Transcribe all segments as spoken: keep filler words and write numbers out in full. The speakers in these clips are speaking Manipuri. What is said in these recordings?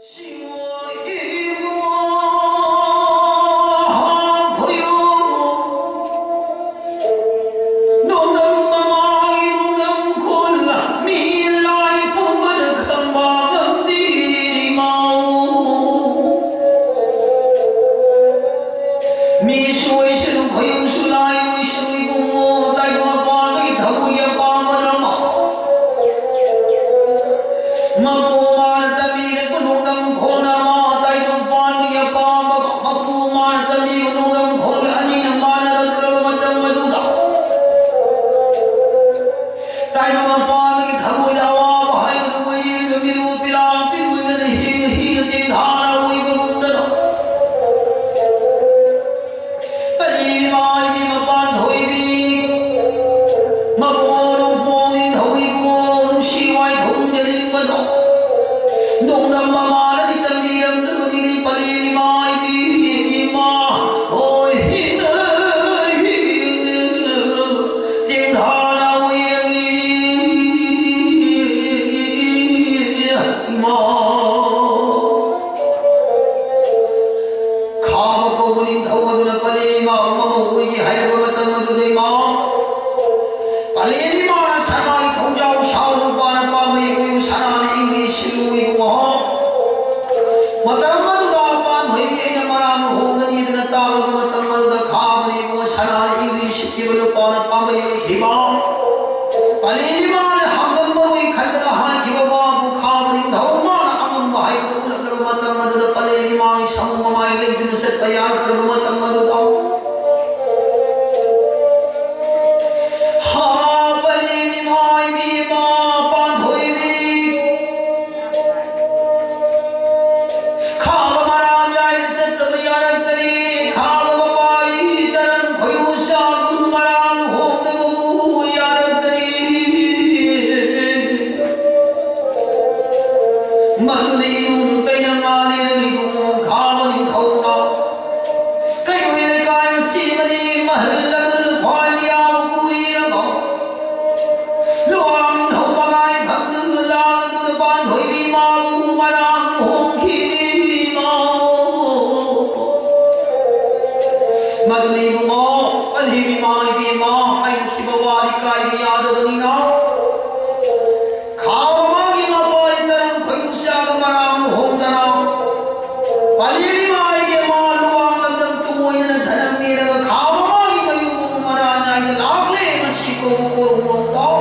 ꯁꯤꯡꯉꯣ ꯏꯕꯨꯡꯉꯣ ꯈꯣꯏꯌꯨ꯫ ꯅꯣꯡꯗꯝ ꯃꯃꯥꯒꯤ ꯅꯣꯡꯗꯝ ꯈꯨꯜ ꯃꯤ ꯂꯥꯏ ꯄꯨꯝꯕꯅ ꯈꯪꯕ ꯉꯝꯗꯦ ꯏꯃꯥꯎ꯫ ꯃꯤꯁꯨ ꯑꯣꯏꯁꯅꯨ, ꯈꯣꯏꯌꯨꯝꯁꯨ ꯂꯥꯏ ꯑꯣꯏꯁꯅꯨ ꯏꯕꯨꯡꯉꯣ, ꯇꯥꯏꯕꯪ ꯑꯄꯥꯟꯕꯒꯤ ꯊꯃꯣꯏꯒꯤ ꯑꯄꯥꯝꯕꯅ ꯑꯃ꯫ ꯃꯄꯨ ꯃꯥꯅ ꯇꯝꯕꯤꯔꯛꯄ ꯅꯣꯡꯗꯝ ꯈꯣꯟ ꯑꯃ, ꯇꯥꯏꯕꯪ ꯄꯥꯟꯕꯒꯤ ꯑꯄꯥꯝꯕꯒ ꯃꯄꯨ ꯃꯥꯅ ꯇꯝꯕꯤꯕ ꯅꯣꯡꯗꯝ ꯈꯣꯟꯒ ꯑꯅꯤꯅ ꯃꯥꯟꯅꯔꯛꯇ꯭ꯔꯕ ꯃꯇꯝ ꯑꯗꯨꯗ, ꯇꯥꯏꯕꯪ ꯄꯥꯟꯕꯒꯤ ꯊꯃꯣꯏꯗ ꯑꯋꯥꯕ ꯍꯥꯏꯕꯗꯨ ꯑꯣꯏꯔꯤꯔꯒ ꯃꯤꯅꯨ ꯄꯤꯔꯥꯡ ꯄꯤꯔꯨꯗꯅ ꯍꯤꯡꯅ ꯍꯤꯡꯅ ꯇꯦꯡꯊꯥꯅ ꯑꯣꯏꯕꯒꯨꯝꯗꯅ꯫ ꯄꯂꯦꯝ ꯏꯃꯥ ꯏꯕꯦꯝꯃ ꯄꯥꯟꯊꯣꯏꯕꯤ, ꯃꯕꯨꯡꯉꯣ ꯅꯣꯡꯄꯣꯛ ꯅꯤꯡꯊꯧ ꯏꯕꯨꯡꯉꯣ ꯅꯨꯡꯁꯤ ꯋꯥꯏꯊꯧ ꯌꯦꯡꯅꯤꯡꯕꯗꯣ, ꯅꯣꯡꯗꯝ ꯃꯃꯥꯅꯗꯤ ꯇꯝꯕꯤꯔꯝꯗ꯭ꯔꯕꯗꯤ ꯄꯂꯦꯝ ꯏꯃꯥ ꯏꯕꯦꯝꯃ ꯍꯣꯏ ꯍꯤꯡꯅ ꯍꯤꯡꯅ ꯇꯦꯡꯊꯥꯅ ꯑꯣꯏꯔꯝꯃꯤ ꯏꯃꯥ꯫ ꯈꯥꯕ ꯀꯧꯕ ꯅꯤꯡꯊꯧ ꯑꯗꯨꯅ ꯄꯂꯦꯝ ꯏꯃꯥꯕꯨ ꯃꯃꯧ ꯑꯣꯏꯒꯦ ꯍꯥꯏꯔꯕ ꯃꯇꯝ ꯑꯗꯨꯗ ꯏꯃꯥ, ꯄꯂꯦꯝ ꯏꯃꯥꯅ ꯁꯅꯥꯒꯤ ꯊꯣꯡꯖꯥꯎ ꯁꯥꯎ ꯅꯨꯄꯥꯅ ꯄꯥꯝꯕꯩ ꯑꯣꯏꯌꯨ ꯁꯅꯥꯅ ꯏꯪꯂꯤ ꯁꯤꯜꯂꯨ ꯏꯕꯨꯡꯉꯣ꯫ ꯃꯇꯝ ꯑꯗꯨꯗ ꯄꯥꯟꯊꯣꯏꯕꯤ ꯑꯩꯅ ꯃꯔꯥꯝ ꯂꯨꯍꯣꯡꯒꯅꯤꯗꯅ ꯇꯥꯕꯒꯤ ꯃꯇꯝ ꯑꯗꯨꯗ ꯈꯥꯕꯅ ꯏꯕꯨꯡꯉꯣ ꯁꯅꯥꯅ ꯏꯪꯂꯤ ꯁꯤꯠꯈꯤꯕ ꯅꯨꯄꯥꯅ ꯄꯥꯝꯕꯩ ꯑꯣꯏꯈꯤꯕ꯫ ꯄꯂꯦꯝ ꯏꯃꯥꯅ ꯍꯪꯉꯝꯃꯔꯣꯏ ꯈꯟꯗꯅ ꯍꯥꯏꯈꯤꯕ ꯋꯥꯕꯨ ꯈꯥꯕ ꯅꯤꯡꯊꯧ ꯃꯥꯅ ꯑꯉꯝꯕ ꯍꯥꯏꯕꯗꯨ ꯎꯠꯂꯛꯂꯕ ꯃꯇꯝ ꯑꯗꯨꯗ ꯄꯂꯦꯝ ꯏꯃꯥꯒꯤ ꯁꯃꯨ ꯃꯃꯥꯏ ꯂꯩꯗꯨꯅ ꯆꯠꯄ ꯌꯥꯔꯛꯇ꯭ꯔꯕ ꯃꯇꯝ ꯑꯗꯨꯗ ꯍꯥ ꯄꯂꯦꯝ ꯏꯃꯥ ꯏꯕꯦꯝꯃ ꯄꯥꯟꯊꯣꯏꯕꯤ ꯈꯥꯕ ꯃꯔꯥꯝ ꯌꯥꯏꯅ ꯆꯠꯇꯕ ꯌꯥꯔꯛꯇꯔꯦ꯫ ꯈꯥꯕ ꯃꯄꯥꯔꯤ ꯇꯔꯪ ꯈꯣꯏꯔꯨ ꯆꯥꯗꯨ ꯃꯔꯥꯝ ꯂꯨꯍꯣꯡꯗꯕꯕꯨ ꯌꯥꯔꯛꯇꯔꯦ꯫ ꯃꯗꯨꯅ ꯏꯃꯨꯡ ꯀꯩꯅ ꯉꯥꯂꯦꯅ ꯏꯕꯨꯡꯉꯣ ꯈꯥꯕ ꯅꯤꯡꯊꯧꯅ ꯀꯩꯔꯣꯏ ꯂꯩꯀꯥꯏ ꯃꯁꯤꯃꯗꯤ ꯃꯍꯜ ꯑꯃꯜ ꯈ꯭ꯋꯥꯏ ꯃꯤꯌꯥꯝ ꯄꯨꯔꯤꯅꯕ ꯂꯨꯋꯥꯡ ꯅꯤꯡꯊꯧ ꯃꯉꯥꯏ ꯐꯝꯗꯨꯅ ꯂꯥꯡꯗꯨꯅ ꯄꯥꯟꯊꯣꯏꯕꯤ ꯃꯥꯕꯨ ꯃꯔꯥꯝ ꯂꯨꯍꯣꯡ ꯌꯥꯗꯕꯅꯤꯅ, ꯈꯥꯕ ꯃꯥꯒꯤ ꯃꯄꯥꯔꯤ ꯇꯔꯪ ꯈꯣꯏꯅꯨꯡꯁꯥꯒ ꯃꯔꯥꯡ ꯂꯨꯍꯣꯡꯗꯅ, ꯄꯂꯦꯝ ꯏꯃꯥ ꯑꯩꯒꯤ ꯃꯥ ꯂꯨꯋꯥꯡ ꯂꯝꯗꯝ ꯇꯨꯝꯃꯣꯏꯗꯅ ꯙꯅꯝ ꯃꯦꯟꯂꯒ ꯈꯥꯕ ꯃꯥꯒꯤ ꯃꯌꯨꯝ ꯑꯃ ꯃꯔꯥ ꯅꯥꯏꯗ ꯂꯥꯛꯂꯦ꯫ ꯉꯁꯤ ꯀꯧꯕ ꯀꯧꯔꯧ ꯅꯣꯡꯇꯥꯎ꯫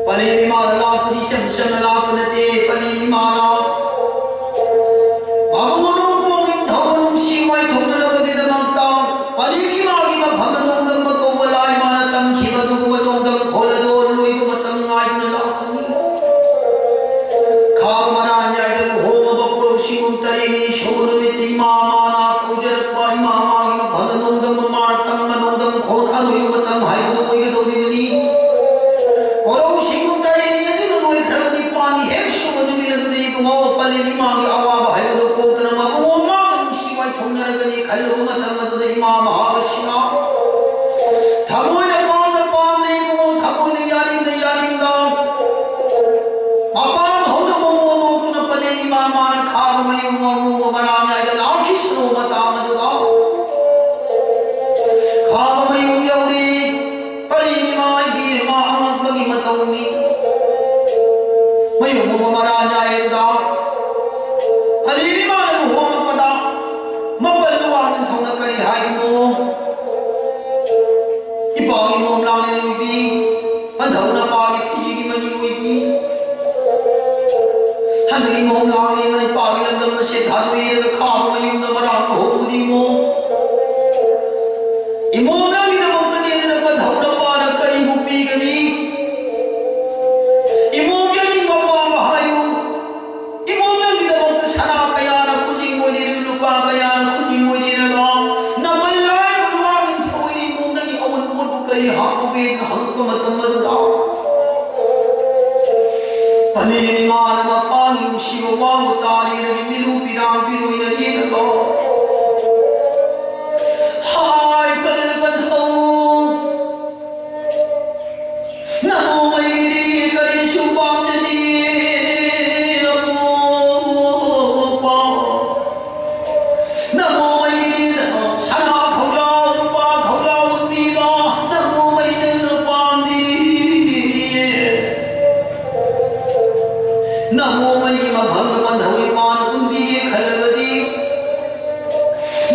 ꯄꯂꯦꯝ ꯏꯃꯥꯅ ꯂꯥꯛꯄꯗꯤ ꯏꯆꯝ ꯆꯝꯅ ꯂꯥꯛꯄ ꯅꯠꯇꯦ꯫ ꯄꯂꯦꯝ ꯏꯃꯥꯅ ꯃꯕꯨꯡ ꯅꯣꯡꯄꯣꯛ ꯅꯤꯡꯊꯧ ꯅꯨꯡꯁꯤ ꯋꯥꯏꯊꯣꯡꯅꯅꯕꯒꯤꯗꯃꯛꯇ ꯄꯂꯦꯝ ꯏꯃꯥꯒꯤ ꯃꯐꯝꯗ ꯅꯣꯡꯗꯝꯕ ꯀꯧꯕ ꯂꯥꯏ ꯃꯥꯅ ꯇꯝꯈꯤꯕ ꯑꯗꯨꯒꯨꯝꯕ ꯅꯣꯡꯗꯝ ꯈꯣꯜ ꯑꯗꯣ ꯂꯣꯏꯕ ꯃꯇꯝ ꯉꯥꯏꯗꯨꯅ ꯂꯥꯛꯄꯅꯤ꯫ ꯈꯥꯕ ꯃꯔꯥ ꯅꯥꯏꯗ ꯂꯨꯍꯣꯡꯉꯕ ꯀꯣꯔꯧ ꯁꯤꯡꯒꯨꯝ ꯇꯔꯦꯠꯅꯤ ꯁꯧꯕ ꯅꯨꯃꯤꯠꯇ ꯏꯃꯥ ꯃꯥꯅ ꯇꯧꯖꯔꯛꯄ ꯏꯃꯥ ꯃꯥꯒꯤ ꯃꯐꯝꯗ ꯅꯣꯡꯗꯝꯕ ꯃꯥꯅ ꯇꯝꯕ ꯅꯣꯡꯗꯝ ꯈꯣꯜ ꯑꯔꯣꯏꯕ ꯃꯇꯝ ꯍꯥꯏꯕꯗꯨ ꯑꯣꯏꯒꯗꯧꯔꯤꯕꯅꯤ꯫ ꯀꯣꯔꯧ ꯁꯤꯡꯒꯨꯝ ꯇꯔꯦꯠꯅꯤ ꯑꯗꯨꯅ ꯂꯣꯏꯈ꯭ꯔꯕ ꯅꯤꯄꯥꯜꯅꯤ ꯍꯦꯛ ꯁꯨꯕ ꯅꯨꯃꯤꯠ ꯑꯗꯨꯗ ꯏꯕꯨꯡꯉꯣ ꯄꯂꯦꯝ ꯏꯃꯥꯒꯤ ꯑꯋꯥꯕ ꯍꯥꯏꯕꯗꯨ ꯀꯣꯛꯇꯅ ꯃꯕꯨꯡꯉꯣ ꯃꯥꯒ ꯅꯨꯡꯁꯤ ꯋꯥꯏꯊꯣꯡꯅꯔꯒꯅꯤ ꯈꯜꯂꯨꯕ ꯃꯇꯝ ꯑꯗꯨꯗ ꯏꯃꯥ ꯃꯍꯥꯕꯁꯤꯅ ꯊꯃꯣꯏꯅ ꯄꯥꯝꯗ ꯄꯥꯝꯗ ꯏꯕꯨꯡꯉꯣ, ꯊꯃꯣꯏꯅ ꯌꯥꯅꯤꯡꯗ ꯌꯥꯅꯤꯡꯗ, ꯃꯄꯥꯟ ꯍꯧꯅ ꯃꯃꯣꯟ ꯅꯣꯛꯇꯨꯅ ꯄꯂꯦꯝ ꯏꯃꯥ ꯃꯥꯅ ꯈꯥꯕ ꯃꯌꯨꯝ ꯉꯥꯎꯔꯨꯕ ꯃꯔꯥ ꯅꯥꯏꯗ ꯂꯥꯛꯈꯤꯁꯅꯨ ꯃꯇꯥꯡ ꯑꯗꯨꯗ꯫ ꯈꯥꯕ ꯃꯌꯨꯝ ꯌꯧꯔꯤ꯫ ꯄꯂꯦꯝ ꯏꯃꯥ ꯏꯕꯦꯝꯃ ꯑꯉꯛꯄꯒꯤ ꯃꯇꯧꯅꯤ꯫ ꯃꯌꯨꯝ ꯍꯧꯕ ꯃꯔꯥ ꯌꯥꯏꯗ ꯄꯂꯦꯝ ꯏꯃꯥꯅ ꯂꯨꯍꯣꯡꯂꯛꯄꯗ ꯃꯄꯜ ꯂꯨꯋꯥꯡ ꯅꯤꯡꯊꯧꯅ ꯀꯔꯤ ꯍꯥꯏꯔꯤꯅꯣ? ꯏꯄꯥꯒꯤ ꯃꯣꯝ ꯂꯥꯡꯂꯦꯟ ꯑꯣꯏꯕꯤ, ꯄꯟꯊꯧꯅ ꯄꯥꯒꯤ ꯐꯤꯒꯤ ꯃꯅꯤ ꯑꯣꯏꯕꯤ꯫ ꯍꯟꯗꯛꯀꯤ ꯃꯣꯝ ꯂꯥꯡꯂꯦꯟꯅ ꯏꯄꯥꯒꯤ ꯂꯝꯗꯝ ꯑꯁꯦ ꯊꯥꯗꯣꯛꯏꯔꯒ ꯈꯥꯕ ꯃꯌꯨꯝꯗ ꯃꯔꯥꯡ ꯂꯨꯍꯣꯡꯕꯗꯤ ꯏꯃꯣꯝ꯫ ꯏꯃꯣꯝ ꯅꯪꯒꯤꯗꯃꯛꯇꯅꯦꯗꯅ ꯄꯟꯊꯧꯅ ꯄꯥꯅ ꯀꯔꯤꯕꯨ ꯄꯤꯒꯅꯤ? ꯏꯃꯣꯝꯒꯤ ꯑꯅꯤꯡꯕ ꯑꯄꯥꯝꯕ ꯍꯥꯏꯌꯨ꯫ ꯏꯃꯣꯝ ꯅꯪꯒꯤꯗꯃꯛꯇ ꯁꯅꯥ ꯀꯌꯥꯅ ꯈꯨꯖꯤꯡ ꯑꯣꯏꯔꯤꯔꯒ ꯂꯨꯄꯥ ꯀꯌꯥꯅ ꯈꯨꯖꯤꯡ ꯑꯣꯏꯔꯤꯔꯒ ꯅꯃꯜ ꯂꯥꯏꯔꯕ ꯂꯨꯋꯥꯡ ꯅꯤꯡꯊꯧ ꯑꯣꯏꯔꯤ ꯏꯃꯣꯝ ꯅꯪꯒꯤ ꯑꯑꯣꯟꯄꯣꯠꯄꯨ ꯀꯔꯤ ꯍꯥꯞꯄꯨꯒꯦꯅ ꯍꯪꯉꯛꯄ ꯃꯇꯝ ꯑꯗꯨꯗ ꯄꯂꯦꯝ ꯏꯃꯥꯅ ꯃꯄꯥꯒꯤ ꯅꯨꯡꯁꯤꯕ ꯋꯥꯕꯨ ꯇꯥꯔꯤꯔꯒ ꯃꯤꯂꯨ ꯄꯤꯔꯥꯡ ꯄꯤꯔꯣꯏꯅ ꯌꯦꯡꯉꯒ ꯍꯥꯏ ꯄꯜ ꯄꯟꯊꯧ ꯅꯃꯣꯃꯩꯒꯤꯗꯤ ꯀꯔꯤꯁꯨ ꯄꯥꯝꯖꯗꯦ ꯑꯄꯣꯛꯄ꯫ ꯅꯃꯣꯃꯩꯒꯤꯗꯤ ꯁꯅꯥ ꯈꯧꯖꯥꯎ ꯂꯨꯄꯥ ꯈꯧꯖꯥꯎ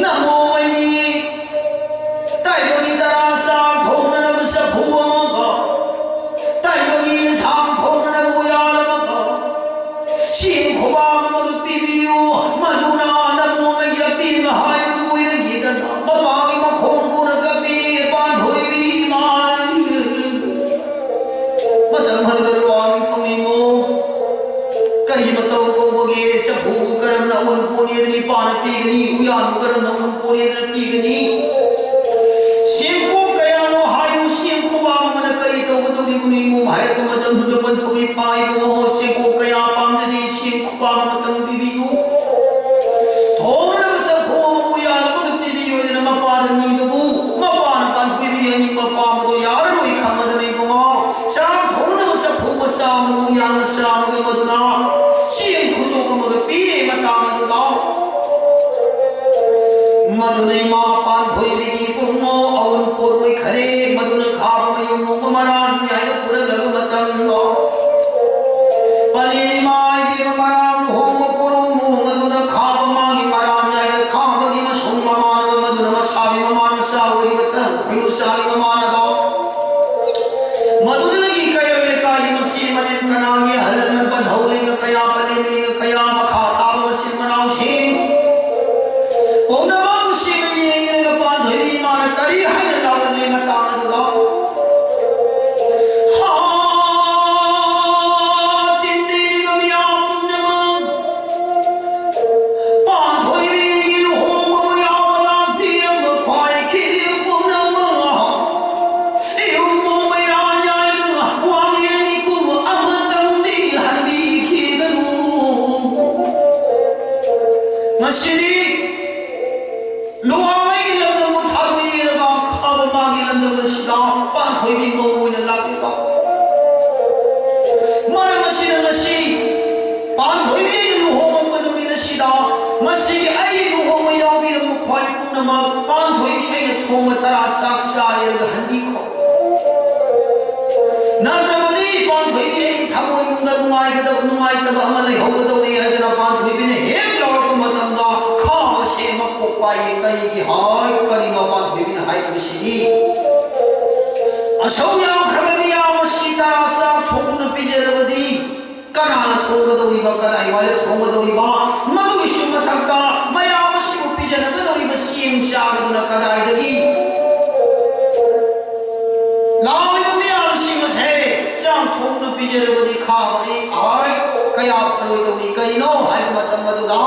ꯅꯃꯣ ꯃꯩ ꯇꯥꯏꯕꯪꯒꯤ ꯇꯔꯥ ꯆꯥꯛ ꯊꯣꯡꯅꯅꯕ ꯆꯐꯨ ꯑꯃꯒ, ꯇꯥꯏꯕꯪꯒꯤ ꯌꯦꯟꯁꯥꯡ ꯊꯣꯡꯅꯅꯕ ꯎꯌꯥꯜ ꯑꯃꯒ, ꯆꯦꯡ ꯈꯨꯕꯥꯝ ꯑꯃꯒ ꯄꯤꯕꯤꯌꯨ꯫ ꯃꯗꯨꯅ ꯅꯃꯣ ꯃꯩꯒꯤ ꯑꯄꯦꯟꯕ ꯍꯥꯏꯕꯗꯨ ꯑꯣꯏꯔꯒꯦꯗꯅ ꯃꯄꯥꯒꯤ ꯃꯈꯣꯡ ꯀꯣꯟꯅ ꯀꯞꯄꯤꯔꯦ ꯄꯥꯟꯊꯣꯏꯕꯤ ꯏꯃꯥꯅ꯫ ꯃꯇꯝ ꯍꯟꯗ ꯂꯨꯋꯥꯡ ꯊꯧꯅꯤꯡꯉꯣ꯫ ꯀꯔꯤ ꯃꯇꯧ ꯀꯧꯕꯒꯦ? ꯆꯐꯨꯕꯨ ꯀꯔꯝꯅ ꯑꯎꯟꯄꯣꯠꯅꯦꯗꯅ ꯏꯄꯥꯅ ꯄꯤꯒꯅꯤ? ꯎꯌꯥꯟꯕꯨ ꯀꯔꯝꯅ ꯑꯎꯟꯄꯣꯠꯅꯦꯗꯅ ꯄꯤꯒꯅꯤ? ꯆꯦꯡꯀꯣꯛ ꯀꯌꯥꯅꯣ ꯍꯥꯏꯌꯨ, ꯆꯦꯡ ꯈꯨꯕꯥꯝ ꯑꯃꯅ ꯀꯔꯤ ꯇꯧꯒꯗꯧꯔꯤꯕꯅꯣ? ꯏꯃꯣꯝ ꯍꯥꯏꯔꯛꯄ ꯃꯇꯝꯗꯨꯗ ꯄꯟꯊꯧꯏ ꯄꯥꯏꯕꯨ, ꯑꯣꯍꯣ, ꯆꯦꯡꯀꯣꯛ ꯀꯌꯥ ꯄꯥꯝꯖꯗꯦ, ꯆꯦꯡ ꯈꯨꯕꯥꯝ ꯑꯃꯇꯪ ꯄꯤꯕꯤꯌꯨ꯫ ꯊꯣꯡꯅꯕ ꯆꯐꯨ ꯑꯃꯕꯨ ꯌꯥꯜꯂꯒ ꯄꯤꯕꯤꯌꯨ ꯍꯥꯏꯗꯅ ꯃꯄꯥꯗ ꯅꯤꯕꯕꯨ, ꯃꯄꯥꯅ ꯄꯥꯟꯊꯣꯏꯕꯤꯒꯤ ꯑꯅꯤꯡꯕ ꯑꯄꯥꯝꯕꯗꯣ ꯌꯥꯔꯔꯣꯏ ꯈꯪꯕꯗꯅ ꯏꯕꯨꯡꯉꯣ, ꯆꯥꯛ ꯊꯣꯡꯅꯕ ꯆꯐꯨ ꯃꯆꯥ ꯑꯃꯕꯨ ꯌꯥꯟ ꯃꯆꯥ ꯑꯃꯒ ꯃꯗꯨꯅ ꯆꯦꯡ ꯈꯨꯖꯣꯛ ꯑꯃꯒ ꯄꯤꯔꯦ꯫ ꯃꯇꯥꯡ ꯑꯗꯨꯗ ꯃꯗꯨꯅ ꯏꯃꯥ ꯄꯥꯟꯊꯣꯏꯕꯤꯒꯤ ꯏꯕꯨꯡꯉꯣ ꯑꯎꯟꯄꯣꯠ ꯑꯣꯏꯈꯔꯦ꯫ ꯃꯗꯨꯅ ꯈꯥꯕ ꯃꯌꯨꯝ ꯃꯣꯡꯕ ꯃꯔꯥꯟ ꯌꯥꯏꯅ ꯄꯨꯔꯛꯂꯕ ꯃꯇꯝꯗ ꯄꯂꯦꯟ ꯏꯃꯥ ꯏꯕꯦꯝꯃ ꯃꯔꯥ ꯂꯨꯍꯣꯡꯕ ꯀꯣꯔꯧ ꯂꯨꯍꯣꯡꯕꯗꯨꯗ ꯈꯥꯕ ꯃꯥꯒꯤ ꯃꯔꯥ ꯌꯥꯏꯅ ꯈꯥꯕꯒꯤ ꯃꯁꯨꯡ ꯃꯃꯥꯟꯅꯕ ꯃꯗꯨꯅ ꯃꯁꯥꯒꯤ ꯃꯃꯥꯟ ꯃꯆꯥ ꯑꯣꯏꯔꯤꯕ ꯇꯔꯪ ꯈꯣꯏꯅꯨ ꯆꯥꯒꯤ ꯃꯃꯥꯟꯅꯕ ꯃꯗꯨꯗꯒꯤ ꯀꯩꯔꯣꯏ ꯂꯩꯀꯥꯏꯒꯤ ꯃꯆꯦ ꯃꯅꯦꯝ ꯀꯅꯥꯒꯤ ꯑꯍꯜ ꯂꯃꯟ ꯄꯟꯊꯧ ꯂꯦꯡꯒ ꯀꯌꯥ ꯄꯂꯦꯟ ꯂꯦꯡꯒ ꯀꯌꯥ ꯃꯈꯥ ꯇꯥꯕ ꯃꯆꯤꯟ ꯃꯅꯥꯎꯁꯤꯡ ꯄꯨꯝꯅꯃꯛꯄꯨ ꯁꯦꯡꯅ ꯌꯦꯡꯂꯒ ꯄꯥꯟꯊꯣꯏꯕꯤ ꯏꯃꯥꯅ ꯀꯔꯤ ꯍꯥꯏꯅ ꯂꯥꯎꯔꯝꯂꯤ ꯃꯇꯥꯡ ꯑꯗꯨꯗ, ꯍꯥ, ꯇꯤꯟꯕꯤꯔꯤꯕ ꯃꯤꯌꯥꯝ ꯄꯨꯝꯅꯃꯛ, ꯄꯥꯟꯊꯣꯏꯕꯤꯒꯤ ꯂꯨꯍꯣꯡꯕꯕꯨ ꯌꯥꯎꯕ ꯂꯥꯛꯄꯤꯔꯝꯕ ꯈ꯭ꯋꯥꯏꯈꯤꯗꯤ ꯄꯨꯝꯅꯃꯛ ꯏꯍꯨꯝ ꯃꯩꯔꯥ ꯌꯥꯏꯗ ꯋꯥꯡꯂꯦꯟ ꯏꯀꯨꯕ ꯑꯃꯇꯪꯗꯤ ꯍꯟꯕꯤꯈꯤꯒꯅꯨ꯫ ꯉꯁꯤꯗꯤ ꯂꯨꯋꯥꯡꯉꯩꯒꯤ ꯂꯝꯗꯝꯕꯨ ꯊꯥꯗꯣꯛꯏꯔꯒ ꯈꯥꯕ ꯃꯥꯒꯤ ꯂꯝꯗꯝ ꯑꯁꯤꯗ ꯄꯥꯟꯊꯣꯏꯕꯤ ꯃꯧ ꯑꯣꯏꯅ ꯂꯥꯛꯂꯤꯕ ꯃꯔꯝ ꯑꯁꯤꯅ ꯉꯁꯤ ꯄꯥꯟꯊꯣꯏꯕꯤ ꯑꯩꯅ ꯂꯨꯍꯣꯡꯉꯛꯄ ꯅꯨꯃꯤꯠ ꯑꯁꯤꯗ ꯉꯁꯤꯒꯤ ꯑꯩꯒꯤ ꯂꯨꯍꯣꯡꯕ ꯌꯥꯎꯕꯤꯔꯝꯕ ꯈ꯭ꯋꯥꯏ ꯄꯨꯝꯅꯃꯛ ꯄꯥꯟꯊꯣꯏꯕꯤ ꯑꯩꯅ ꯊꯣꯡꯕ ꯇꯔꯥ ꯆꯥꯛ ꯆꯥꯔꯦꯔꯒ ꯍꯟꯕꯤꯈꯣ꯫ ꯅꯠꯇ꯭ꯔꯕꯗꯤ ꯄꯥꯟꯊꯣꯏꯕꯤ ꯑꯩꯒꯤ ꯊꯃꯣꯏꯅꯨꯡꯗ ꯅꯨꯡꯉꯥꯏꯒꯗꯕ ꯅꯨꯡꯉꯥꯏꯇꯕ ꯑꯃ ꯂꯩꯍꯧꯒꯗꯧꯔꯤ ꯍꯥꯏꯗꯅ ꯄꯥꯟꯊꯣꯏꯕꯤꯅ ꯍꯦꯛ ꯂꯥꯎꯔꯛꯄ ꯃꯇꯝꯗ ꯈꯥꯕꯁꯦ ꯃꯀꯣꯛ ꯀꯔꯤꯒꯤ ꯍꯥꯏ, ꯀꯔꯤꯅꯣ ꯄꯥꯟꯊꯣꯏꯕꯤꯅ ꯍꯥꯏꯔꯤꯕꯁꯤꯗꯤ? ꯑꯁꯧ ꯌꯥꯝꯈ꯭ꯔꯕ ꯃꯤꯌꯥꯝ ꯑꯁꯤ ꯇꯔꯥ ꯆꯥꯛ ꯊꯣꯡꯗꯨꯅ ꯄꯤꯖꯔꯕꯗꯤ ꯀꯅꯥꯅ ꯊꯣꯡꯒꯗꯧꯔꯤꯕ, ꯀꯗꯥꯏꯋꯥꯏꯗ ꯊꯣꯡꯒꯗꯧꯔꯤꯕ? ꯃꯗꯨꯒꯤꯁꯨ ꯃꯊꯛꯇ ꯃꯌꯥꯝ ꯑꯁꯤꯕꯨ ꯄꯤꯖꯅꯒꯗꯧꯔꯤꯕ ꯆꯦꯡ ꯆꯥꯛ ꯑꯗꯨꯅ ꯀꯗꯥꯏꯗꯒꯤ? ꯂꯥꯛꯂꯤꯕ ꯃꯤꯌꯥꯝꯁꯤꯡ ꯑꯁꯦ ꯆꯥꯛ ꯊꯣꯡꯗꯨꯅ ꯄꯤꯖꯔꯕꯗꯤ ꯈꯥꯕ ꯑꯩ ꯑꯍꯥꯏ ꯀꯌꯥ ꯐꯔꯣꯏꯗꯧꯔꯤ꯫ ꯀꯔꯤꯅꯣ ꯍꯥꯏꯕ ꯃꯇꯝ ꯑꯗꯨꯗ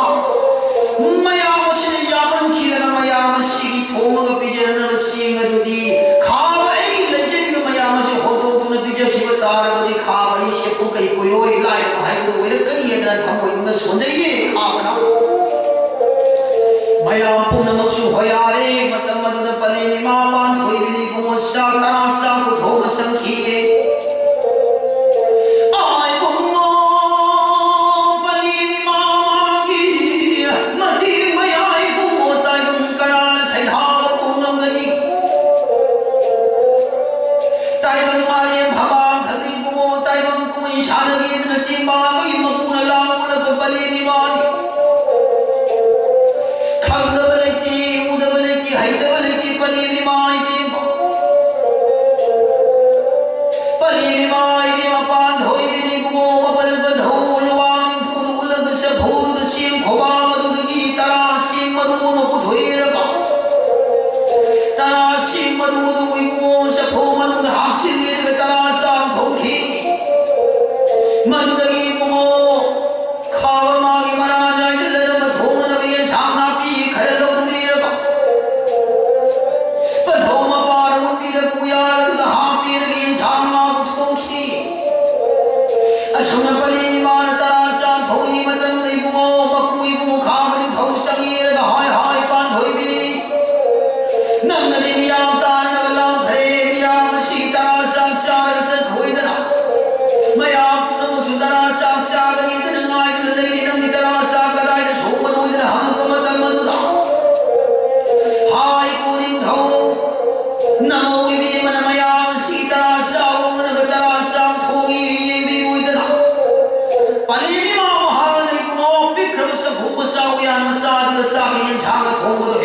ꯃꯌꯥꯝ ꯑꯁꯤꯅ ꯌꯥꯝꯃꯟꯈꯤꯗꯅ ꯃꯌꯥꯝ ꯑꯁꯤꯒꯤ ꯊꯣꯡꯉꯒ ꯄꯤꯖꯅꯅꯕ ꯆꯦꯡ ꯑꯗꯨꯗꯤ ꯈꯥꯕ ꯑꯩꯒꯤ ꯂꯩꯖꯔꯤꯕ ꯃꯌꯥꯝ ꯑꯁꯤ ꯍꯣꯟꯗꯣꯛꯇꯨꯅ ꯄꯤꯖꯈꯤꯕ ꯇꯥꯔꯕꯗꯤ ꯈꯥꯕ ꯑꯩ ꯁꯦꯞꯄꯨ ꯀꯩ ꯀꯣꯏꯔꯣꯏ ꯂꯥꯏꯔꯕ ꯍꯥꯏꯕꯗꯨ ꯑꯣꯏꯔꯛꯀꯅꯤ ꯍꯥꯏꯗꯅ ꯊꯃꯣꯏꯅꯨꯡꯗ ꯁꯣꯟꯖꯩꯌꯦ ꯈꯥꯕꯅ꯫ ꯃꯌꯥꯝ ꯄꯨꯝꯅꯃꯛꯁꯨ ꯍꯣꯌꯥꯔꯦ꯫ ꯃꯇꯝ ꯑꯗꯨꯗ ꯄꯂꯦꯝ ꯏꯃꯥ ꯄꯥꯟꯊꯣꯏꯕꯤꯅ ꯏꯕꯨꯡꯉꯣ ꯆꯥꯛ ꯇꯔꯥ ꯆꯥꯛ ꯄꯨꯊꯣꯛꯅ ꯆꯪꯈꯤꯌꯦ꯫ ꯑꯥꯏ ꯏꯕꯨꯡꯉꯣ, ꯄꯂꯦꯝ ꯏꯃꯥ ꯃꯥꯒꯤ ꯃꯇꯦꯡ ꯃꯌꯥ ꯏꯕꯨꯡꯉꯣ ꯇꯥꯏꯕꯪ ꯀꯅꯥꯅ ꯁꯩꯊꯥꯕꯕꯨ ꯉꯝꯒꯅꯤ? ꯇꯥꯏꯕꯪ ꯃꯥꯂꯦꯝ ꯐꯝꯕꯥꯛ ꯊꯛꯇ ꯏꯕꯨꯡꯉꯣ ꯇꯥꯏꯕꯪ ꯀꯨꯝꯍꯩ ꯁꯥꯟꯅꯒꯦꯗꯅ ꯇꯦꯡꯕꯥꯡꯕꯒꯤ ꯃꯄꯨꯅ ꯂꯥꯡ ꯑꯣꯜꯂꯛꯄ ꯄꯂꯦꯝ ꯏꯃꯥꯅꯤ꯫ ꯈꯪꯗꯕ ꯂꯩꯇꯦ, ꯎꯗꯕ ꯂꯩꯇꯦ, ꯍꯩꯇꯕ ꯂꯩꯇꯦ, ꯄꯂꯦꯝ ꯏꯃꯥ ꯏꯕꯦꯝꯃ꯫ ꯄꯂꯦꯝ ꯏꯃꯥ ꯏꯕꯦꯝꯃ ꯄꯥꯟꯊꯣꯏꯕꯤꯅ ꯏꯕꯨꯡꯉꯣ ꯃꯄꯜ ꯄꯟꯊꯧ ꯂꯨꯋꯥꯡ ꯅꯤꯡꯊꯧꯅ ꯎꯠꯂꯕ ꯆꯐꯨꯗꯨꯗ ꯆꯦꯡ ꯈꯣꯕꯥ ꯃꯗꯨꯗꯒꯤ ꯇꯔꯥ ꯆꯦꯡ ꯃꯔꯨ ꯑꯃ ꯄꯨꯊꯣꯛꯑꯦꯔꯒ ꯇꯔꯥ ꯆꯦꯡ ꯃꯔꯨ ꯑꯗꯨ ꯏꯕꯨꯡꯉꯣ ꯆꯐꯨ ꯃꯅꯨꯡꯗ ꯍꯥꯞꯆꯤꯜꯂꯦꯔꯒ ꯇꯔꯥ ꯆꯥꯛ ꯊꯣꯡꯈꯤ꯫ ꯃꯗꯨꯗꯒꯤ ꯏꯕꯨꯡꯉꯣ ꯈꯥꯕ ꯃꯥꯒꯤ ꯃꯔꯥ ꯅꯥꯏꯗ ꯂꯩꯔꯝꯕ ꯊꯣꯡꯅꯅꯕ ꯌꯦꯟꯁꯥꯡ ꯅꯥꯄꯤ ꯈꯔ ꯂꯧꯔꯨꯔꯤꯔꯒ ꯄꯟꯊꯧ ꯃꯄꯥꯅ ꯎꯠꯄꯤꯔꯛꯄ ꯎꯌꯥꯜ ꯑꯗꯨꯗ ꯍꯥꯞꯄꯤꯔꯒ ꯌꯦꯟꯁꯥꯡ ꯃꯥꯕꯨ ꯊꯣꯡꯈꯤ꯫ ꯑꯁꯨꯝꯅ ꯄꯂꯦꯝ ꯏꯃꯥꯅ ꯇꯔꯥ ꯆꯥꯛ ꯊꯣꯡꯉꯤ ꯃꯇꯝꯗ ꯏꯕꯨꯡꯉꯣ ꯃꯄꯨ ꯏꯕꯨꯡꯉꯣ ꯈꯥꯕ ꯅꯤꯡꯊꯧ ꯆꯪꯉꯦꯔꯒ ꯍꯥꯏ ꯍꯥꯏ ꯄꯥꯟꯊꯣꯏꯕꯤ ꯅꯪꯅꯗꯤ ꯃꯤꯌꯥꯝ ꯇꯥꯅꯅꯕ ꯂꯥꯡꯈ꯭ꯔꯦ꯫ ꯃꯤꯌꯥꯝ ꯑꯁꯤꯒꯤ ꯇꯔꯥ ꯆꯥꯛ ꯆꯥꯔꯒ ꯆꯠꯈꯣꯏꯗꯅ ꯃꯌꯥꯝ ꯄꯨꯝꯅꯃꯛꯁꯨ ꯇꯔꯥ ꯆꯥꯛ ꯆꯥꯒꯅꯤꯗꯅ ꯉꯥꯏꯗꯨꯅ ꯂꯩꯔꯤ꯫ ꯅꯪꯒꯤ ꯇꯔꯥ ꯆꯥꯛ ꯀꯗꯥꯏꯗ ꯁꯣꯛꯄꯅꯣꯗꯅ ꯍꯪꯉꯛꯄ ꯃꯇꯝ ꯑꯗꯨꯗ ꯍꯥꯏ ꯀꯣꯅꯤꯡꯊꯧ ꯅꯃꯧ ꯏꯕꯦꯝꯃꯅ ꯃꯌꯥꯝ ꯑꯁꯤꯒꯤ ꯇꯔꯥ ꯆꯥꯛ ꯑꯣꯛꯅꯅꯕ ꯇꯔꯥ ꯆꯥꯛ ꯊꯣꯡꯉꯤ ꯌꯦꯡꯕꯤꯌꯨꯗꯅ ꯄꯂꯦꯝ ꯏꯃꯥ ꯃꯍꯥꯗꯦꯕ ꯏꯕꯨꯡꯉꯣ ꯄꯤꯛꯈ꯭ꯔꯕ ꯆꯐꯨ ꯃꯆꯥ ꯎꯌꯥꯟ ꯃꯆꯥꯗꯨꯗ ꯆꯥꯛꯀ ꯌꯦꯟꯁꯥꯡꯒ ꯊꯣꯡꯕꯗꯣ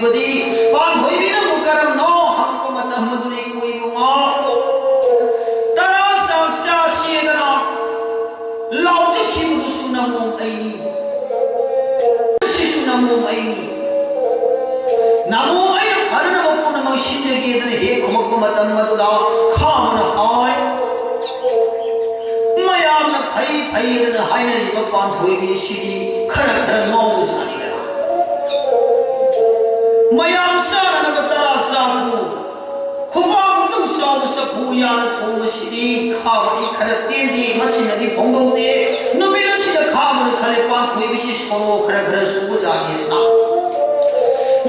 ꯕꯗꯤ ꯄꯥꯟꯊꯣꯏꯕꯤꯅ ꯑꯃꯨꯛ ꯀꯔꯝꯅꯣ ꯍꯪꯉꯛꯄ ꯃꯇꯝ ꯑꯗꯨꯗ ꯏꯄꯨ ꯏꯕꯨꯡꯉꯣ ꯇꯔꯥ ꯆꯥꯛ ꯆꯥꯁꯦꯗꯅ ꯂꯥꯎꯖꯈꯤꯕꯗꯨꯁꯨ ꯅꯃꯣꯝ ꯑꯩꯅꯤ꯫ ꯁꯤꯁꯨ ꯅꯃꯣꯝ ꯑꯩꯅꯤ꯫ ꯅꯃꯣꯝ ꯑꯩꯅ ꯐꯅꯅꯕ ꯄꯨꯝꯅꯃꯛ ꯁꯤꯟꯖꯒꯦꯗꯅ ꯍꯦꯛ ꯈꯨꯝꯃꯛꯄ ꯃꯇꯝ ꯑꯗꯨꯗ ꯈꯥꯕꯅ ꯍꯥꯏ, ꯃꯌꯥꯝꯅ ꯐꯩ ꯐꯩ ꯑꯗꯨꯅ ꯍꯥꯏꯅꯔꯤꯕ ꯄꯥꯟꯊꯣꯏꯕꯤ ꯑꯁꯤꯗꯤ ꯈꯔ ꯈꯔ ꯉꯥꯎꯕꯖꯥꯠꯅꯤꯗꯅ꯫ ꯃꯌꯥꯝ ꯆꯥꯅꯅꯕ ꯇꯔꯥ ꯆꯥꯛꯄꯨ ꯈꯨꯕꯥꯛꯃꯨꯛꯇꯪ ꯆꯥꯎꯕ ꯆꯐꯨ ꯎꯌꯥꯟꯅ ꯊꯣꯡꯕꯁꯤꯗꯤ ꯈꯥꯕ ꯑꯩ ꯈꯔ ꯄꯦꯟꯗꯦ, ꯃꯁꯤꯅꯗꯤ ꯐꯣꯡꯗꯣꯛꯇꯦ꯫ ꯅꯨꯃꯤꯠ ꯑꯁꯤꯗ ꯈꯥꯕꯅ ꯈꯜꯂꯦ, ꯄꯥꯟꯊꯣꯏꯕꯤꯁꯤ ꯁꯣꯅꯣ ꯈꯔ ꯈꯔ ꯆꯨꯕꯖꯥꯠꯅꯤꯅ꯫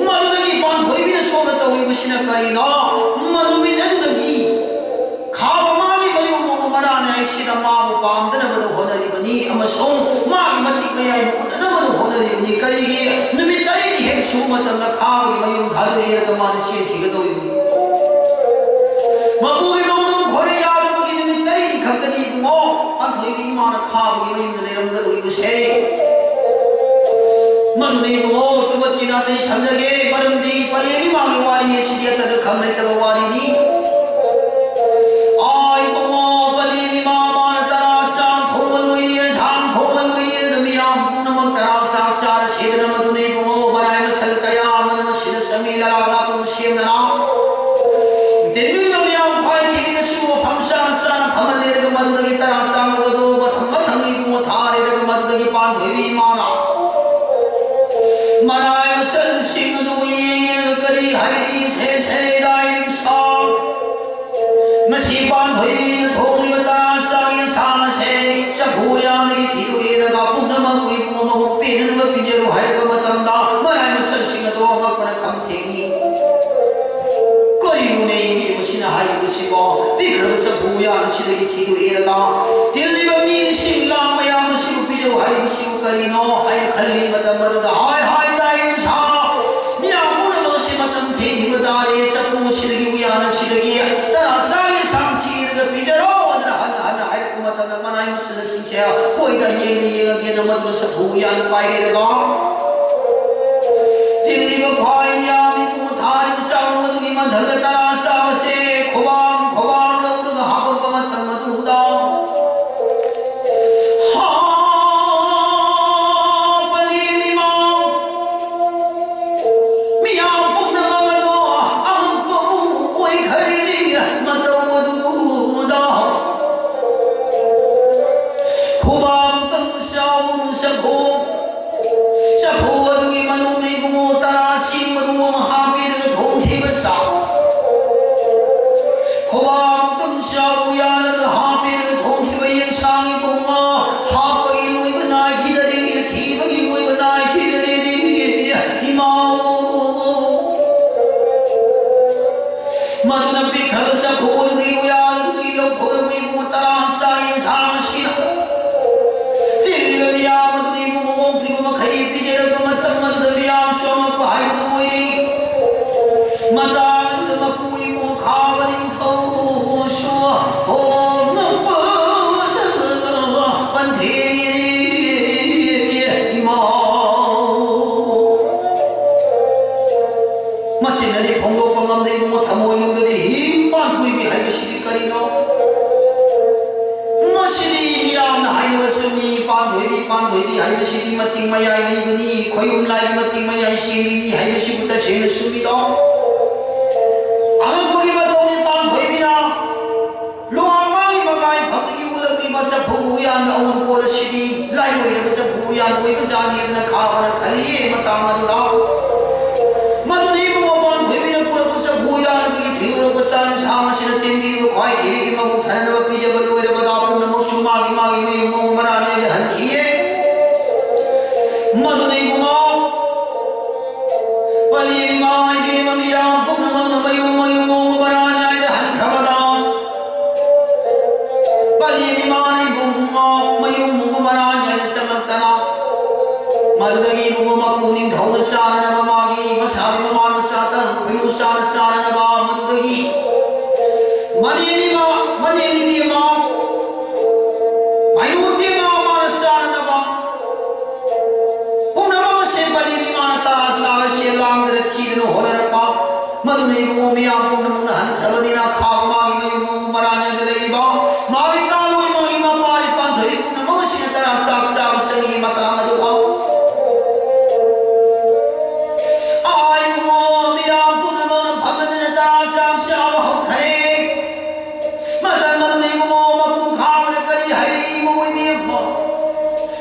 ꯃꯗꯨꯗꯒꯤ ꯄꯥꯟꯊꯣꯏꯕꯤꯅ ꯁꯣꯝꯗ ꯇꯧꯔꯤꯕꯁꯤꯅ ꯀꯔꯤꯅꯣ? ꯃ-, ꯅꯨꯃꯤꯠ ꯑꯗꯨꯗꯒꯤ ꯈꯥꯕ ꯃꯥꯒꯤ ꯃꯌꯨꯝ ꯑꯃ ꯃꯔꯥ ꯅꯥꯏꯁꯤꯗ ꯃꯥꯕꯨ ꯄꯥꯝꯗꯅꯕꯗ ꯍꯣꯠꯅꯔꯤꯕꯅꯤ ꯑꯃꯁꯨꯡ ꯃꯥꯒꯤ ꯃꯇꯤꯛ ꯃꯌꯥꯏꯕꯨ ꯎꯠꯅꯅꯕꯗ ꯍꯣꯠꯅꯔꯤꯕꯅꯤ꯫ ꯀꯔꯤꯒꯤ? ꯅꯨꯃꯤꯠ ꯇꯔꯦꯠꯅꯤ ꯍꯦꯛ ꯁꯨꯕ ꯃꯇꯝꯗ ꯈꯥꯕꯒꯤ ꯃꯌꯨꯝ ꯊꯥꯗꯣꯛꯑꯦꯔꯒ ꯃꯥꯅ ꯆꯦꯟꯈꯤꯒꯗꯧꯔꯤꯕꯅꯤ꯫ ꯃꯄꯨꯒꯤ ꯅꯣꯡꯗꯝ ꯈꯣꯔ ꯌꯥꯗꯕꯒꯤ ꯅꯨꯃꯤꯠ ꯇꯔꯦꯠꯅꯤ ꯈꯛꯇꯅꯤ ꯏꯕꯨꯡꯉꯣ ꯄꯥꯟꯊꯣꯏꯕꯤ ꯏꯃꯥꯅ ꯈꯥꯕꯒꯤ ꯃꯌꯨꯝꯗ ꯂꯩꯔꯝꯒꯗꯧꯔꯤꯕꯁꯦ꯫ ꯃꯗꯨꯅ ꯏꯕꯨꯡꯉꯣ ꯇꯨꯕꯠꯀꯤ ꯅꯥꯇꯩ ꯁꯝꯖꯒꯦ, ꯃꯔꯝꯗꯤ ꯄꯂꯦꯝ ꯏꯃꯥꯒꯤ ꯋꯥꯔꯤ ꯑꯁꯤꯗꯤ ꯑꯇꯗ ꯈꯝ ꯂꯩꯇꯕ ꯋꯥꯔꯤꯅꯤ꯫ ꯑꯥ ꯏꯕꯨꯡꯉꯣ, ꯄꯂꯦꯝ ꯏꯃꯥ ꯃꯥꯅ ꯇꯔꯥ ꯆꯥꯛ ꯊꯣꯡꯕ ꯂꯣꯏꯔꯤ, ꯑꯦꯟꯁꯥꯡ ꯊꯣꯡꯕ ꯂꯣꯏꯔꯤ, ꯑꯗꯨꯒ ꯃꯤꯌꯥꯝ ꯄꯨꯝꯅꯃꯛ ꯇꯔꯥ ꯆꯥꯛ ꯆꯥꯔꯁꯦꯗꯅ ꯃꯗꯨꯅ ꯏꯕꯨꯡꯉꯣ ꯃꯔꯥꯏ ꯃꯁꯜ ꯀꯌꯥ ꯑꯃꯅ ꯃꯁꯤꯗ ꯆꯃꯤ ꯂꯔꯥ ꯂꯥꯇꯣꯟ ꯁꯦꯝꯗꯅ ꯇꯤꯟꯕꯤꯔꯤꯕ ꯃꯤꯌꯥꯝ ꯈ꯭ꯋꯥꯏ ꯊꯤꯕꯤꯒ ꯁꯤꯕꯨ ꯃꯐꯝ ꯆꯥꯅ ꯆꯥꯅ ꯐꯝꯍꯜꯂꯦꯔꯒ ꯃꯗꯨꯗꯒꯤ ꯇꯔꯥ ꯆꯥꯝꯃꯒꯗꯣ ꯃꯊꯪ ꯃꯊꯪ ꯏꯕꯨꯡꯉꯣ ꯊꯥꯔꯦꯔꯒ ꯃꯗꯨꯗꯒꯤ ꯄꯥꯟꯊꯣꯏꯕꯤ ꯏꯃꯥꯅ ꯃꯔꯥꯏ ꯃꯁꯜꯁꯤꯡ ꯑꯗꯨ ꯌꯦꯡꯉꯦꯔꯒ ꯀꯔꯤ ꯍꯥꯏꯔꯛꯏ? ꯁꯦ ꯁꯦ ꯗꯥꯏꯔꯤꯝꯁꯥ, ꯃꯁꯤ ꯄꯥꯟꯊꯣꯏꯕꯤꯅ ꯊꯣꯡꯂꯤꯕ ꯇꯔꯥ ꯆꯥꯛ ꯌꯦꯟꯁꯥꯡ ꯑꯁꯦ ꯆꯐꯨ ꯌꯥꯗꯒꯤ ꯊꯤꯗꯣꯛꯑꯦꯔꯒ ꯄꯨꯝꯅꯃꯛꯄꯨ ꯏꯕꯨꯡꯉꯣ ꯃꯕꯨꯛ ꯄꯦꯟꯅꯅꯕ ꯄꯤꯖꯔꯨ ꯍꯥꯏꯔꯛꯄ ꯃꯇꯝꯗ ꯃꯔꯥꯏ ꯃꯁꯜꯁꯤꯡ ꯑꯗꯣ ꯑꯉꯛꯄꯅ ꯈꯝ ꯊꯦꯡꯏ꯫ ꯀꯔꯤꯅꯣꯅꯦ ꯏꯕꯦꯝꯃꯁꯤꯅ ꯍꯥꯏꯔꯤꯕꯁꯤꯕꯣ? ꯄꯤꯛꯈ꯭ꯔꯕ ꯆꯐꯨ ꯎꯌꯥꯟ ꯑꯁꯤꯗꯒꯤ ꯊꯤꯗꯣꯛꯑꯦꯔꯒ ꯇꯤꯜꯂꯤꯕ ꯃꯤ ꯂꯤꯁꯤꯡ ꯂꯥꯈ ꯃꯌꯥꯝ ꯑꯁꯤꯕꯨ ꯄꯤꯖꯧ ꯍꯥꯏꯔꯤꯕꯁꯤꯕꯨ ꯀꯔꯤꯅꯣ ꯍꯥꯏꯅ ꯈꯜꯂꯤꯉꯩ ꯃꯇꯝ ꯑꯗꯨꯗ ꯍꯥꯏ ꯍꯥꯏ ꯗꯥꯏꯔꯦꯝꯁꯥ, ꯃꯤꯌꯥꯝ ꯄꯨꯝꯅꯃꯛ ꯑꯁꯤ ꯃꯇꯝ ꯊꯦꯡꯈꯤꯕ ꯇꯥꯔꯦ꯫ ꯆꯐꯨ ꯑꯁꯤꯗꯒꯤ ꯎꯌꯥꯟ ꯑꯁꯤꯗꯒꯤ ꯇꯔꯥ ꯆꯥꯛ ꯌꯦꯟꯁꯥꯡ ꯊꯤꯔꯒ ꯄꯤꯖꯔꯣ ꯍꯥꯏꯗꯅ ꯍꯟꯅ ꯍꯟꯅ ꯍꯥꯏꯔꯛꯄ ꯃꯇꯝꯗ ꯃꯅꯥꯏ ꯃꯁꯜꯁꯤꯡꯁꯦ ꯍꯣꯏꯗ ꯌꯦꯡꯅ ꯌꯦꯡꯉꯒꯦꯅ ꯃꯗꯨꯅ ꯆꯐꯨ ꯎꯌꯥꯟ ꯄꯥꯏꯔꯦꯔꯒ ꯆꯤꯜꯂꯤꯕ ꯈ꯭ꯋꯥꯏ ꯃꯤꯌꯥꯝ ꯏꯕꯨꯡ ꯊꯥꯔꯤꯕ ꯆꯥꯛꯂꯨ ꯑꯗꯨꯒꯤ ꯃꯊꯛꯇ ꯇꯔꯥ ꯆꯥꯕꯁꯦ ꯈꯣꯕꯥꯝ ꯈꯣꯕꯥꯝ ꯂꯧꯔꯒ ꯍꯥꯞꯄꯛꯄ ꯃꯇꯝ ꯑꯗꯨꯗ, ꯍꯥ, ꯄꯂꯦꯝ ꯏꯃꯥ, ꯃꯤꯌꯥꯝ ꯄꯨꯝꯅꯃꯛ ꯑꯗꯣ ꯑꯉꯛꯄꯕꯨ ꯑꯣꯏꯈꯔꯦꯅꯦ ꯃꯇꯧ ꯑꯗꯨꯗ꯫ ꯈꯨꯕꯥꯛꯃꯨꯛꯇꯪ ꯆꯥꯎꯕ ꯆꯐꯨ, ꯆꯐꯨ ꯑꯗꯨꯒꯤ ꯃꯅꯨꯡꯗ ꯏꯕꯨꯡꯉꯣ ꯇꯔꯥ ꯁꯤ ꯃꯔꯨ ꯑꯃ ꯍꯥꯞꯄꯤꯔꯒ ꯊꯣꯡꯈꯤꯕ ꯆꯥꯛ, ꯈꯨꯕꯥꯛꯃꯨꯛꯇꯪ ꯆꯥꯎꯕ ꯎꯌꯥꯟ ꯑꯗꯨꯗ ꯍꯥꯞꯄꯤꯔꯒ ꯊꯣꯡꯈꯤꯕ ꯌꯦꯟꯁꯥꯡ ꯏꯕꯨꯡꯉꯣ, ꯍꯥꯞꯄꯒꯤ ꯂꯣꯏꯕ ꯅꯥꯏꯈꯤꯗꯔꯦ, ꯊꯤꯕꯒꯤ ꯂꯣꯏꯕ ꯅꯥꯏꯈꯤꯗꯔꯦ, ꯏꯃꯥ꯫ ꯃꯗꯨꯅ ꯄꯤꯛꯈ꯭ꯔꯕ ꯆꯐꯨ ꯑꯗꯨꯗꯒꯤ ꯎꯌꯥꯟ ꯑꯗꯨꯗꯒꯤ ꯂꯧꯊꯣꯔꯛꯄ ꯏꯕꯨꯡꯉꯣ ꯇꯔꯥ ꯆꯥ ꯌꯦꯟꯁꯥꯡ ꯑꯁꯤꯅ ꯆꯤꯜꯂꯤꯕ ꯃꯤꯌꯥꯝ ꯑꯗꯨꯅ ꯏꯕꯨꯡꯉꯣ ꯑꯣꯛꯇ꯭ꯔꯤꯕ ꯃꯈꯩ ꯄꯤꯖꯔꯛꯄ ꯃꯇꯝ ꯑꯗꯨꯗ ꯃꯤꯌꯥꯝꯁꯨ ꯑꯉꯛꯄ ꯍꯥꯏꯕꯗꯨ ꯑꯣꯏꯔꯦ꯫ ꯃꯇꯥꯡ ꯑꯗꯨꯗ ꯃꯄꯨ ꯏꯕꯨꯡꯉꯣ ꯈꯥꯕ ꯅꯤꯡꯊꯧꯁꯨ ꯑꯣ ꯉꯛꯄꯗ ꯄꯟꯊꯦꯡꯅꯔꯦ ꯏꯃꯥ꯫ ꯃꯁꯤꯅꯗꯤ ꯐꯣꯡꯗꯣꯛꯄ ꯉꯝꯗꯦ ꯏꯕꯨꯡꯉꯣ, ꯊꯃꯣꯏꯅꯨꯡꯗꯗꯤ ꯍꯤ ꯄꯥꯟꯊꯣꯏꯕꯤ ꯍꯥꯏꯕꯁꯤꯗꯤ ꯀꯔꯤꯅꯣ? ꯃꯁꯤꯗꯤ ꯃꯤꯌꯥꯝꯅ ꯍꯥꯏꯅꯕ ꯆꯨꯝꯃꯤ, ꯄꯥꯟꯊꯣꯏꯕꯤ, ꯄꯥꯟꯊꯣꯏꯕꯤ ꯍꯥꯏꯕꯁꯤꯗꯤ ꯃꯇꯤꯡ ꯃꯌꯥꯏ ꯂꯩꯕꯅꯤ, ꯈꯣꯌꯨꯝ ꯂꯥꯏꯒꯤ ꯃꯇꯤꯡ ꯃꯌꯥꯏ ꯁꯦꯝꯕꯤꯅꯤ ꯍꯥꯏꯕꯁꯤꯕꯨ ꯇꯁꯦꯡꯅ ꯆꯨꯝꯃꯤꯗꯣ? ꯑꯉꯛꯄꯒꯤ ꯃꯇꯧꯅꯤ ꯄꯥꯟꯊꯣꯏꯕꯤꯅ ꯂꯨꯋꯥꯡ ꯃꯥꯒꯤ ꯃꯒꯥꯏ ꯐꯝꯗꯒꯤ ꯎꯠꯂꯛꯂꯤꯕ ꯆꯐꯨ ꯎꯌꯥꯟꯒꯤ ꯑꯑꯣꯟꯄꯣꯠ ꯑꯁꯤꯗꯤ ꯂꯥꯏ ꯑꯣꯏꯗꯕ ꯆꯐꯨ ꯎꯌꯥꯟ ꯑꯣꯏꯕ ꯖꯥꯠꯅꯤ ꯑꯗꯨꯅ ꯈꯥꯕꯅ ꯈꯜꯂꯤꯌꯦ ꯃꯇꯥꯡ ꯑꯗꯨꯗ꯫ ꯃꯗꯨꯗ ꯏꯕꯨꯡꯉꯣ ꯄꯥꯟꯊꯣꯏꯕꯤꯅ ꯄꯨꯔꯛꯄ ꯆꯐꯨ ꯎꯌꯥꯟ ꯑꯗꯨꯒꯤ ꯊꯤꯜꯂꯨꯔꯛꯄ ꯆꯥꯛ ꯏꯟꯁꯥꯡ ꯑꯁꯤꯅ ꯇꯦꯟꯕꯤꯔꯤꯕ ꯈ꯭ꯋꯥꯏ ꯊꯤꯔꯤꯒꯤ ꯃꯕꯨꯛ ꯊꯟꯅꯅꯕ ꯄꯤꯖꯕ ꯂꯣꯏꯔꯕꯗ ꯄꯨꯝꯅꯃꯛꯁꯨ ꯃꯥꯒꯤ ꯃꯥꯒꯤ ꯃꯌꯨꯝ ꯃꯑꯣꯡ ꯃꯔꯥ ꯅꯥꯏꯗ ꯍꯟꯈꯤꯌꯦ꯫ ꯃꯗꯨꯅ ꯏꯕꯨꯡꯉꯣ ꯄꯂꯦꯝ ꯏꯃꯥ ꯏꯕꯦꯝꯃ ꯃꯤꯌꯥꯝ ꯄꯨꯝꯅꯃꯛꯅ ꯃꯌꯨꯝ ꯃꯌꯨꯝ ꯃꯑꯣꯡ ꯃꯔꯥ ꯅꯥꯏꯗ ꯍꯟꯈ꯭ꯔꯕꯗ ꯄꯂꯦꯝ ꯏꯃꯥꯅ ꯏꯕꯨꯡꯉꯣ ꯃꯌꯨꯝ ꯃꯔꯥ ꯅꯥꯏꯗ ꯆꯪꯂꯛꯇꯅ ꯃꯗꯨꯗꯒꯤ ꯏꯕꯨꯡꯉꯣ ꯃꯀꯨ ꯅꯤꯡꯊꯧꯅ ꯆꯥꯅꯅꯕ ꯃꯥꯒꯤ ꯃꯁꯥꯒꯤ ꯃꯃꯥꯟ ꯃꯆꯥ ꯇꯔꯪ ꯈꯣꯏꯂꯨ ꯆꯥꯅ ꯆꯥꯅꯅꯕ ꯃꯗꯨꯗꯒꯤ ꯃꯅꯦꯝ ꯏꯃꯥ, ꯃꯅꯦꯝ ꯏꯕꯦꯝꯃ, ꯃꯥꯏꯅꯨ ꯇꯦꯝꯃ ꯃꯥꯅ ꯆꯥꯅꯅꯕ ꯄꯨꯝꯅꯃꯛ ꯑꯁꯦ ꯄꯂꯦꯝ ꯏꯃꯥꯅ ꯇꯔꯥ ꯆꯥꯕꯁꯦ ꯏꯕꯨꯡꯉꯣ, ꯃꯤꯌꯥꯝ ꯄꯨꯝꯅꯃꯛꯅ ꯍꯟꯈ꯭ꯔꯕꯅꯤꯅ, ꯈꯥꯕ ꯃꯥꯒꯤ ꯃꯌꯨꯝ ꯃꯔꯥꯟ ꯑꯗꯨ ꯂꯩꯔꯤꯕ ꯃꯥꯒꯤ ꯇꯥꯂꯣꯏ, ꯃꯥꯒꯤ ꯃꯄꯥꯔꯤ ꯄꯥꯟꯊꯣꯏꯕꯤ ꯄꯨꯝꯅꯃꯛ ꯑꯁꯤꯅ ꯇꯔꯥ ꯆꯥꯛ ꯆꯥꯕ ꯆꯪꯉꯤ꯫ ꯃꯇꯥꯡ ꯑꯗꯨꯗ ꯑꯥ ꯏꯕꯨꯡꯉꯣ, ꯃꯤꯌꯥꯝ ꯄꯨꯝꯅꯃꯛꯅ ꯐꯝꯅꯗꯅ ꯇꯔꯥ ꯆꯥꯛ ꯆꯥꯕ ꯍꯧꯈ꯭ꯔꯦ꯫ ꯃꯇꯝ ꯑꯗꯨꯗ ꯏꯕꯨꯡꯉꯣ, ꯃꯀꯨ ꯈꯥꯕꯅ ꯀꯔꯤ ꯍꯥꯏꯔꯛꯏ? ꯃꯣꯏ ꯏꯕꯦꯝꯃ,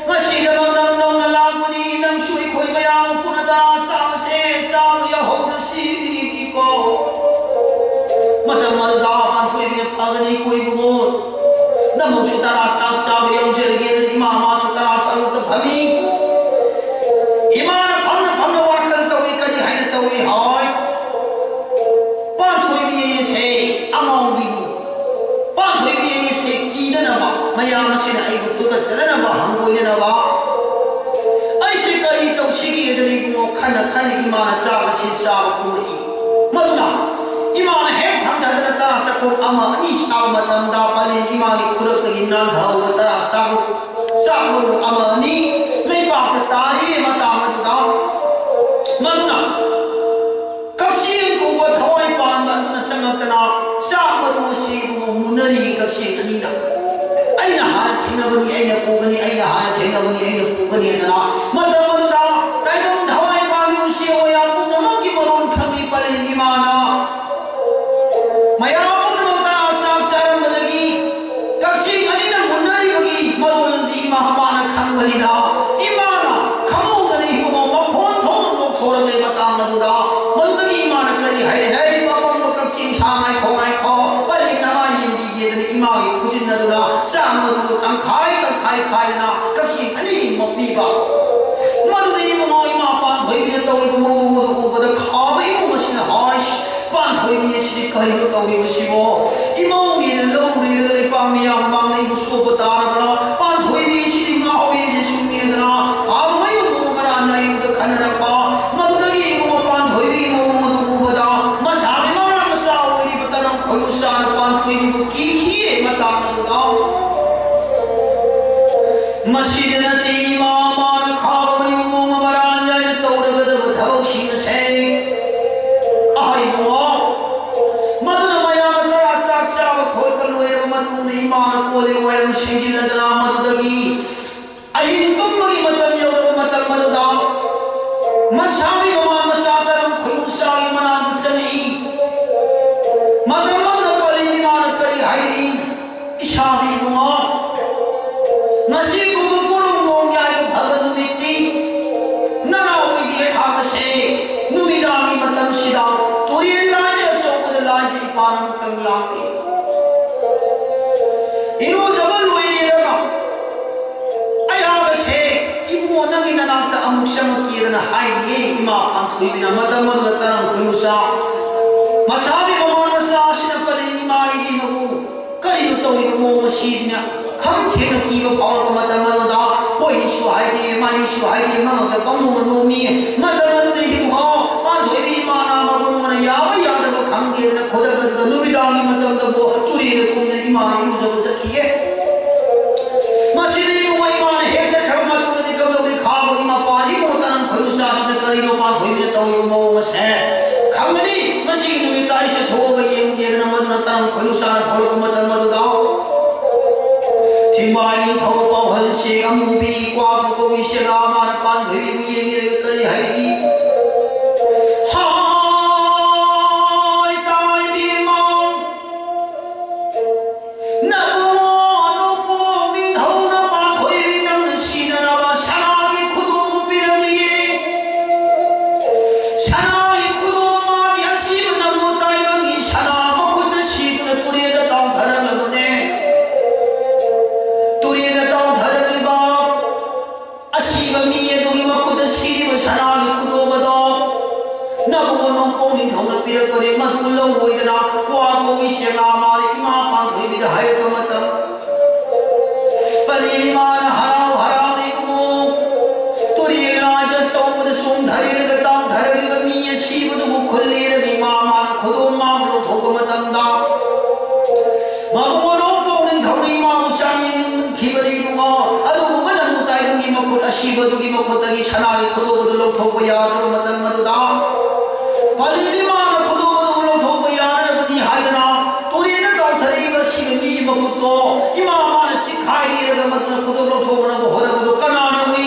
ꯉꯁꯤꯗꯃꯛ ꯅꯪ ꯅꯧꯅ ꯂꯥꯛꯄꯅꯤ, ꯅꯪꯁꯨ ꯑꯩꯈꯣꯏ ꯃꯌꯥꯝ ꯄꯨꯟꯅ ꯇꯔꯥ ꯆꯥꯕꯁꯦ ꯆꯥꯕ ꯌꯥꯍꯧꯔꯁꯤꯀꯣ꯫ ꯃꯇꯝ ꯑꯗꯨꯗ ꯄꯥꯟꯊꯣꯏꯕꯤꯅ, "ꯐꯒꯅꯤ ꯀꯣ ꯏꯕꯨꯡꯉꯣ, ꯅꯃꯧꯁꯨ ꯇꯔꯥ ꯆꯥꯛ ꯆꯥꯕ ꯌꯥꯎꯖꯔꯒꯦ"꯫ ꯑꯗꯨꯅ ꯏꯃꯥ ꯃꯥꯁꯨ ꯇꯔꯥ ꯆꯥꯛꯂꯨꯛꯇ ꯐꯝꯃꯤ꯫ ꯏꯃꯥꯅ ꯐꯝꯅ ꯐꯝꯅ ꯋꯥꯈꯜ ꯇꯧꯏ꯫ ꯀꯔꯤ ꯍꯥꯏꯅ ꯇꯧꯏ ꯍꯥꯏ? ꯄꯥꯟꯊꯣꯏꯕꯤ ꯑꯩꯁꯦ ꯑꯉꯥꯎꯕꯤꯅꯤ꯫ ꯄꯥꯟꯊꯣꯏꯕꯤ ꯑꯩꯁꯦ ꯀꯤꯅꯅꯕ, ꯃꯌꯥꯝ ꯑꯁꯤꯅ ꯑꯩꯕꯨ ꯇꯨꯀꯠꯆꯅꯅꯕ, ꯍꯪꯒꯣꯏꯅꯅꯕ ꯑꯩꯁꯦ ꯀꯔꯤ ꯇꯧꯁꯤꯒꯦꯗꯅ ꯏꯕꯨꯡꯉꯣ ꯈꯟꯅ ꯈꯟꯅ ꯏꯃꯥꯅ ꯆꯥꯛ ꯑꯁꯤ ꯆꯥꯕ ꯀꯨꯝꯃꯛꯏ꯫ ꯃꯗꯨꯅ ꯏꯃꯥꯅ ꯍꯦꯛ ꯐꯝꯊꯗꯅ ꯇꯔꯥ ꯆꯥꯛꯈꯣꯝ ꯑꯃ ꯑꯅꯤ ꯆꯥꯕ ꯃꯇꯝꯗ ꯄꯂꯦꯝ ꯏꯃꯥꯒꯤ ꯈꯨꯔꯛꯇꯒꯤ ꯅꯥꯟꯊꯍꯧꯕ ꯇꯔꯥ ꯆꯥꯛꯈꯣꯝ ꯆꯥꯛ ꯃꯔꯨ ꯑꯃ ꯑꯅꯤ ꯂꯩꯕꯥꯛꯇ ꯇꯥꯔꯤ꯫ ꯃꯇꯥꯡ ꯑꯗꯨꯗ ꯃꯗꯨꯅ ꯀꯛꯆꯦꯡ ꯀꯧꯕ ꯊꯋꯥꯏ ꯄꯥꯟꯕ ꯑꯗꯨꯅ ꯆꯪꯉꯛꯇꯅ ꯆꯥꯛ ꯃꯔꯨ ꯑꯁꯤ ꯏꯕꯨꯡꯉꯣ ꯃꯨꯟꯅꯔꯤ꯫ ꯀꯛꯆꯦꯡ ꯑꯅꯤꯅ, "ꯑꯩꯅ ꯍꯥꯟꯅ ꯊꯦꯡꯅꯕꯅꯤ, ꯑꯩꯅ ꯄꯨꯒꯅꯤ, ꯑꯩꯅ ꯍꯥꯟꯅ ꯊꯦꯡꯅꯕꯅꯤ, ꯑꯩꯅ ꯄꯨꯒꯅꯤ" ꯍꯥꯏꯗꯅ ꯃꯇꯝ ꯑꯗꯨꯗ ꯇꯥꯏꯕꯪ ꯊꯋꯥꯏ ꯄꯥꯟꯕꯤ ꯎꯆꯦꯛ ꯋꯥꯌꯥ ꯄꯨꯝꯅꯃꯛꯀꯤ ꯃꯔꯣꯟ ꯈꯪꯕꯤ ꯄꯂꯦꯝ ꯏꯃꯥꯅ ꯃꯌꯥꯝ ꯄꯨꯝꯅꯃꯛꯇ ꯆꯥꯛ ꯆꯥꯔꯝꯕꯗꯒꯤ ꯀꯛꯆꯦꯡ ꯑꯅꯤꯅ ꯃꯨꯟꯅꯔꯤꯕꯒꯤ ꯃꯔꯣꯜꯗꯤ ꯏꯃꯥ ꯃꯥꯅ ꯈꯪꯕꯅꯤꯅ, ꯏꯃꯥꯅ ꯈꯪꯍꯧꯗꯅ ꯏꯕꯨꯡꯉꯣ ꯃꯈꯣꯟ ꯊꯣꯛꯅ ꯅꯣꯛꯊꯣꯔꯛꯂꯦ꯫ ꯃꯇꯥꯡ ꯑꯗꯨꯗ ꯃꯗꯨꯗꯒꯤ ꯏꯃꯥꯅ ꯀꯔꯤ ꯍꯥꯏꯔꯦ? "ꯍꯦ, ꯄꯥꯄꯪꯕ ꯀꯛꯆꯦꯡ ꯁꯥ, ꯉꯥꯏꯈꯣ, ꯉꯥꯏꯈꯣ, ꯄꯂꯦꯝꯅ ꯃꯥ ꯌꯦꯡꯕꯤꯒꯦꯗꯅ" ꯏꯃꯥꯒꯤ ꯈꯨꯖꯤꯟ ꯑꯗꯨꯅ ꯆꯥꯛ ꯃꯔꯨꯗꯨ ꯇꯪꯈꯥꯏ ꯇꯪꯈꯥꯏ ꯈꯥꯏꯗꯅ ꯀꯛꯆꯦꯡ ꯑꯅꯤꯒꯤ ꯃꯄꯤꯕ꯫ ꯃꯗꯨꯗ ꯏꯕꯨꯡꯉꯣ ꯏꯃꯥ ꯄꯥꯟꯊꯣꯏꯕꯤꯅ ꯇꯧꯔꯤꯕ ꯃꯑꯣꯡ ꯑꯗꯨ ꯎꯕꯗ ꯈꯥꯕ ꯏꯃꯨꯡ ꯑꯁꯤꯅ, "ꯍꯥꯏꯁ, ꯄꯥꯟꯊꯣꯏꯕꯤ ꯑꯁꯤꯗꯤ ꯀꯔꯤꯅꯣ ꯇꯧꯔꯤꯕꯁꯤꯕꯣ? ꯏꯃꯧꯅꯦꯅ ꯂꯧꯔꯨꯔꯦ, ꯂꯩꯄꯥꯛ ꯃꯤꯌꯥꯝ ꯃꯃꯥꯡꯗ ꯑꯩꯕꯨ ꯆꯣꯞꯄ ꯇꯥꯔꯕ꯭ꯔꯥ? ꯄꯥꯟꯊꯣꯏꯕꯤ ꯑꯁꯤꯗꯤ ꯉꯥꯎꯔꯦꯁꯦ ꯁꯨꯝꯃꯦꯗꯅ ꯈꯥꯕ ꯃꯌꯨꯝ ꯃꯔꯥꯟ ꯅꯥꯌꯦꯡꯗ ꯈꯟꯅꯔꯛꯄ꯫ ꯃꯗꯨꯗꯒꯤ ꯏꯕꯨꯡꯉꯣ ꯄꯥꯟꯊꯣꯏꯕꯤꯒꯤ ꯃꯑꯣꯡ ꯑꯗꯨ ꯎꯕꯗ ꯃꯁꯥꯒꯤ ꯃꯃꯥ ꯃꯆꯥ ꯑꯣꯏꯔꯤꯕ ꯇꯔꯪ ꯈꯣꯏꯂꯨꯁꯥꯅ ꯄꯥꯟꯊꯣꯏꯕꯤꯕꯨ ꯀꯤꯈꯤꯌꯦ꯫ ꯃꯇꯥꯡ ꯑꯗꯨꯗ ꯃꯁꯤꯗ ꯅꯠꯇꯦ ꯏꯃꯥ ꯃꯥꯅ ꯈꯥꯕ ꯃꯌꯨꯝ ꯃꯣꯡ ꯃꯔꯥꯟ ꯌꯥꯏꯅ ꯇꯧꯔꯒꯗꯕ ꯊꯕꯛꯁꯤꯡ ꯑꯁꯦ꯫ ꯑꯍꯩꯕ ꯋꯥ ꯋꯥꯏꯔꯝ ꯁꯦꯡꯖꯤꯜꯂꯗꯅ ꯃꯗꯨꯗꯒꯤ ꯑꯍꯤꯡ ꯇꯨꯝꯕꯒꯤ ꯃꯇꯝ ꯌꯧꯔꯕ ꯃꯇꯝ ꯑꯗꯨꯗ ꯃꯁꯥꯒꯤ ꯃꯃꯥ ꯃꯆꯥ ꯇꯔꯪ ꯈꯨꯅꯨ ꯆꯥꯒꯤ ꯃꯅꯥꯛꯇ ꯆꯪꯉꯛꯏ꯫ ꯃꯇꯝ ꯑꯗꯨꯗ ꯄꯂꯦꯝ ꯏꯃꯥꯅ ꯀꯔꯤ ꯍꯥꯏꯔꯛꯏ? "ꯏꯁꯥꯕꯤ ꯏꯕꯨꯡꯉꯣ, ꯉꯁꯤ ꯀꯧꯕ ꯄꯣꯔꯣꯝ ꯅꯣꯡ ꯌꯥꯏꯒ ꯐꯕ ꯅꯨꯃꯤꯠꯇꯤ ꯅꯅꯥꯎ ꯑꯣꯏꯕꯤ ꯑꯩꯍꯥꯛ ꯑꯁꯦ ꯅꯨꯃꯤꯗꯥꯡꯒꯤ ꯃꯇꯝꯁꯤꯗ ꯇꯨꯔꯦꯜ ꯂꯥꯏꯁꯦ ꯑꯆꯧꯕꯗ ꯂꯥꯏꯁꯦ ꯏꯄꯥꯅ ꯑꯃꯨꯛꯇꯪ ꯂꯥꯛꯏ꯫ ꯏꯔꯨꯖꯕ ꯂꯣꯏꯔꯦꯔꯒ ꯑꯩꯍꯥꯛ ꯑꯁꯦ ꯏꯕꯨꯡꯉꯣ ꯅꯪꯒꯤ ꯅꯅꯥꯛꯇ ꯑꯃꯨꯛ ꯆꯪꯉꯛꯀꯦꯗꯅ ꯍꯥꯏꯔꯤꯌꯦ ꯏꯃꯥ ꯄꯥꯟꯊꯣꯏꯕꯤꯅ꯫ ꯃꯇꯝ ꯑꯗꯨꯗ ꯇꯔꯪ ꯈꯨꯅꯨꯆꯥ ꯃꯁꯥꯒꯤ ꯃꯃꯥ ꯃꯆꯥ ꯑꯁꯤꯅ ꯄꯂꯦꯝ ꯏꯃꯥ ꯏꯕꯦꯝꯃꯕꯨ ꯀꯔꯤꯅꯣ ꯇꯧꯔꯤꯕ ꯃꯑꯣꯡ ꯑꯁꯤꯗꯅ ꯈꯝ ꯊꯦꯡꯅ ꯀꯤꯕ ꯐꯥꯎꯔꯛꯄ ꯃꯇꯝ ꯑꯗꯨꯗ ꯍꯣꯏꯅꯤꯁꯨ ꯍꯥꯏꯗꯦ, ꯃꯥꯅꯤꯁꯨ ꯍꯥꯏꯗꯦ, ꯃꯉꯛꯇ ꯄꯪꯅꯣꯝꯅ ꯅꯣꯝꯃꯤ꯫ ꯃꯇꯝ ꯑꯗꯨꯗ ꯏꯕꯨꯡꯉꯣ ꯄꯥꯟꯊꯣꯏꯕꯤ ꯏꯃꯥꯅ ꯃꯕꯨꯡꯉꯣꯅ ꯌꯥꯕ ꯌꯥꯗꯕ ꯈꯪꯗꯦꯗꯅ ꯈꯨꯗꯛ ꯑꯗꯨꯗ ꯅꯨꯃꯤꯗꯥꯡꯒꯤ ꯃꯇꯝꯗꯕꯨ ꯇꯨꯔꯦꯜꯗ ꯀꯨꯝꯗꯅ ꯏꯃꯥꯅ ꯏꯔꯨꯖꯕ ꯆꯠꯈꯤꯌꯦ꯫ ꯃꯁꯤꯗ ꯏꯕꯨꯡꯉꯣ ꯏꯃꯥꯅ ꯍꯦꯛ ꯆꯠꯈ꯭ꯔꯕ ꯃꯇꯨꯡꯗꯗꯤ ꯀꯝꯗꯧꯅꯤ? ꯈꯥꯕꯒꯤ ꯃꯄꯥ ꯏꯕꯨꯡꯉꯣ ꯇꯔꯪ ꯈꯣꯏꯂꯨꯁꯥꯁꯤꯅ ꯀꯔꯤꯅꯣ ꯄꯥꯟꯊꯣꯏꯕꯤꯅ ꯇꯧꯔꯤꯕ ꯃꯑꯣꯡ ꯑꯁꯦ ꯈꯪꯒꯅꯤ꯫ ꯃꯁꯤꯒꯤ ꯅꯨꯃꯤꯠꯇ ꯑꯩꯁꯨ ꯊꯣꯛꯑꯒ ꯌꯦꯡꯒꯦꯗꯅ ꯃꯗꯨꯅ ꯇꯔꯪ ꯈꯣꯏꯂꯨꯁꯥꯅ ꯊꯣꯛꯂꯛꯄ ꯃꯇꯝ ꯑꯗꯨꯗ ꯊꯤꯡꯕꯥꯏ ꯅꯤꯡꯊꯧ ꯄꯥꯎꯍꯜ ꯁꯦꯛ ꯑꯃꯨꯕꯤ ꯀ꯭ꯋꯥꯛꯄꯨ ꯀꯧꯕꯤ ꯁꯦꯛꯂꯥ ꯃꯥꯅ ꯄꯥꯟꯊꯣꯏꯕꯤꯕꯨ ꯌꯦꯡꯉꯤꯔꯒ ꯀꯔꯤ ꯍꯥꯏꯔꯛꯏ? ꯍꯥꯏ ꯇꯥꯏꯕꯤꯃ ꯅꯕꯨꯡꯉꯣ ꯅꯣꯡꯄꯣꯛ ꯅꯤꯡꯊꯧꯅ ꯄꯥꯟꯊꯣꯏꯕꯤ ꯅꯪꯅ ꯁꯤꯅꯅꯕ ꯁꯅꯥꯒꯤ ꯈꯨꯗꯣꯞꯄꯨ ꯄꯤꯔꯛꯂꯤꯌꯦ꯫ ꯁꯅꯥꯒꯤ ꯈꯨꯗꯣꯞ ꯃꯥꯗꯤ ꯑꯁꯤꯕ ꯅꯃꯣ ꯇꯥꯏꯕꯪꯒꯤ ꯁꯅꯥ ꯃꯈꯨꯠꯇ ꯁꯤꯗꯨꯅ ꯇꯨꯔꯦꯜꯗ ꯇꯥꯎꯊꯔꯛꯂꯕꯅꯦ꯫ ꯇꯨꯔꯦꯜꯗ ꯇꯥꯎꯊꯔꯛꯂꯤꯕ ꯑꯁꯤꯕ ꯃꯤ ꯑꯗꯨꯒꯤ ꯃꯈꯨꯠꯇ ꯁꯤꯔꯤꯕ ꯁꯅꯥꯒꯤ ꯈꯨꯗꯣꯞ ꯑꯗꯣ ꯅꯕꯨꯡꯉꯣ ꯅꯣꯡꯄꯣꯛ ꯅꯤꯡꯊꯧꯅ ꯄꯤꯔꯛꯄꯅꯤ, ꯃꯗꯨ ꯂꯧꯑꯣꯏꯗꯅ ꯀ꯭ꯋꯥ ꯀꯧꯏ ꯁꯦꯛꯂꯥ ꯃꯥꯅ ꯏꯃꯥ ꯄꯥꯟꯊꯣꯏꯕꯤꯗ ꯍꯥꯏꯔꯛꯄ ꯃꯇꯝ ꯄꯂꯦꯝ ꯏꯃꯥꯅ ꯍꯔꯥꯎ ꯍꯔꯥꯎꯅ ꯏꯕꯨꯡꯉꯣ ꯇꯨꯔꯦꯜ ꯂꯥꯏꯖ ꯑꯆꯧꯕꯗ ꯆꯣꯡꯊꯔꯦꯔꯒ ꯇꯥꯎꯊꯔꯛꯂꯤꯕ ꯃꯤ ꯑꯁꯤꯕꯗꯨꯕꯨ ꯈꯨꯜꯂꯦꯔꯒ ꯏꯃꯥ ꯃꯥꯅ ꯈꯨꯗꯣꯞ ꯃꯥꯕꯨ ꯂꯧꯊꯣꯛꯄ ꯃꯇꯝꯗ ꯃꯕꯨꯡꯉꯣ ꯅꯣꯡꯄꯣꯛ ꯅꯤꯡꯊꯧꯅ ꯏꯃꯥꯕꯨ ꯆꯥꯡꯌꯦꯡ ꯅꯤꯡꯈꯤꯕꯅꯤ ꯏꯕꯨꯡꯉꯣ꯫ ꯑꯗꯨꯒꯨꯝꯕ ꯅꯃꯨ ꯇꯥꯏꯕꯪꯒꯤ ꯃꯈꯨꯠ ꯑꯁꯤꯕꯗꯨꯒꯤ ꯃꯈꯨꯠꯇꯒꯤ ꯁꯅꯥꯒꯤ ꯈꯨꯗꯣꯞ ꯑꯗꯨ ꯂꯧꯊꯣꯛꯄ ꯌꯥꯗ꯭ꯔꯕ ꯃꯇꯝ ꯑꯗꯨꯗ ꯄꯂꯦꯝ ꯏꯃꯥꯅ ꯈꯨꯗꯣꯞ ꯑꯗꯨꯕꯨ ꯂꯧꯊꯣꯛꯄ ꯌꯥꯅꯅꯕꯅꯤ ꯍꯥꯏꯗꯅ ꯇꯨꯔꯦꯜꯗ ꯇꯥꯎꯊꯔꯛꯏꯕ ꯑꯁꯤꯕ ꯃꯤꯒꯤ ꯃꯈꯨꯠꯇꯣ ꯏꯃꯥ ꯂꯧꯊꯣꯛꯅꯕ ꯍꯣꯠꯅꯕꯗꯣ ꯀꯅꯥꯅ ꯎꯏ?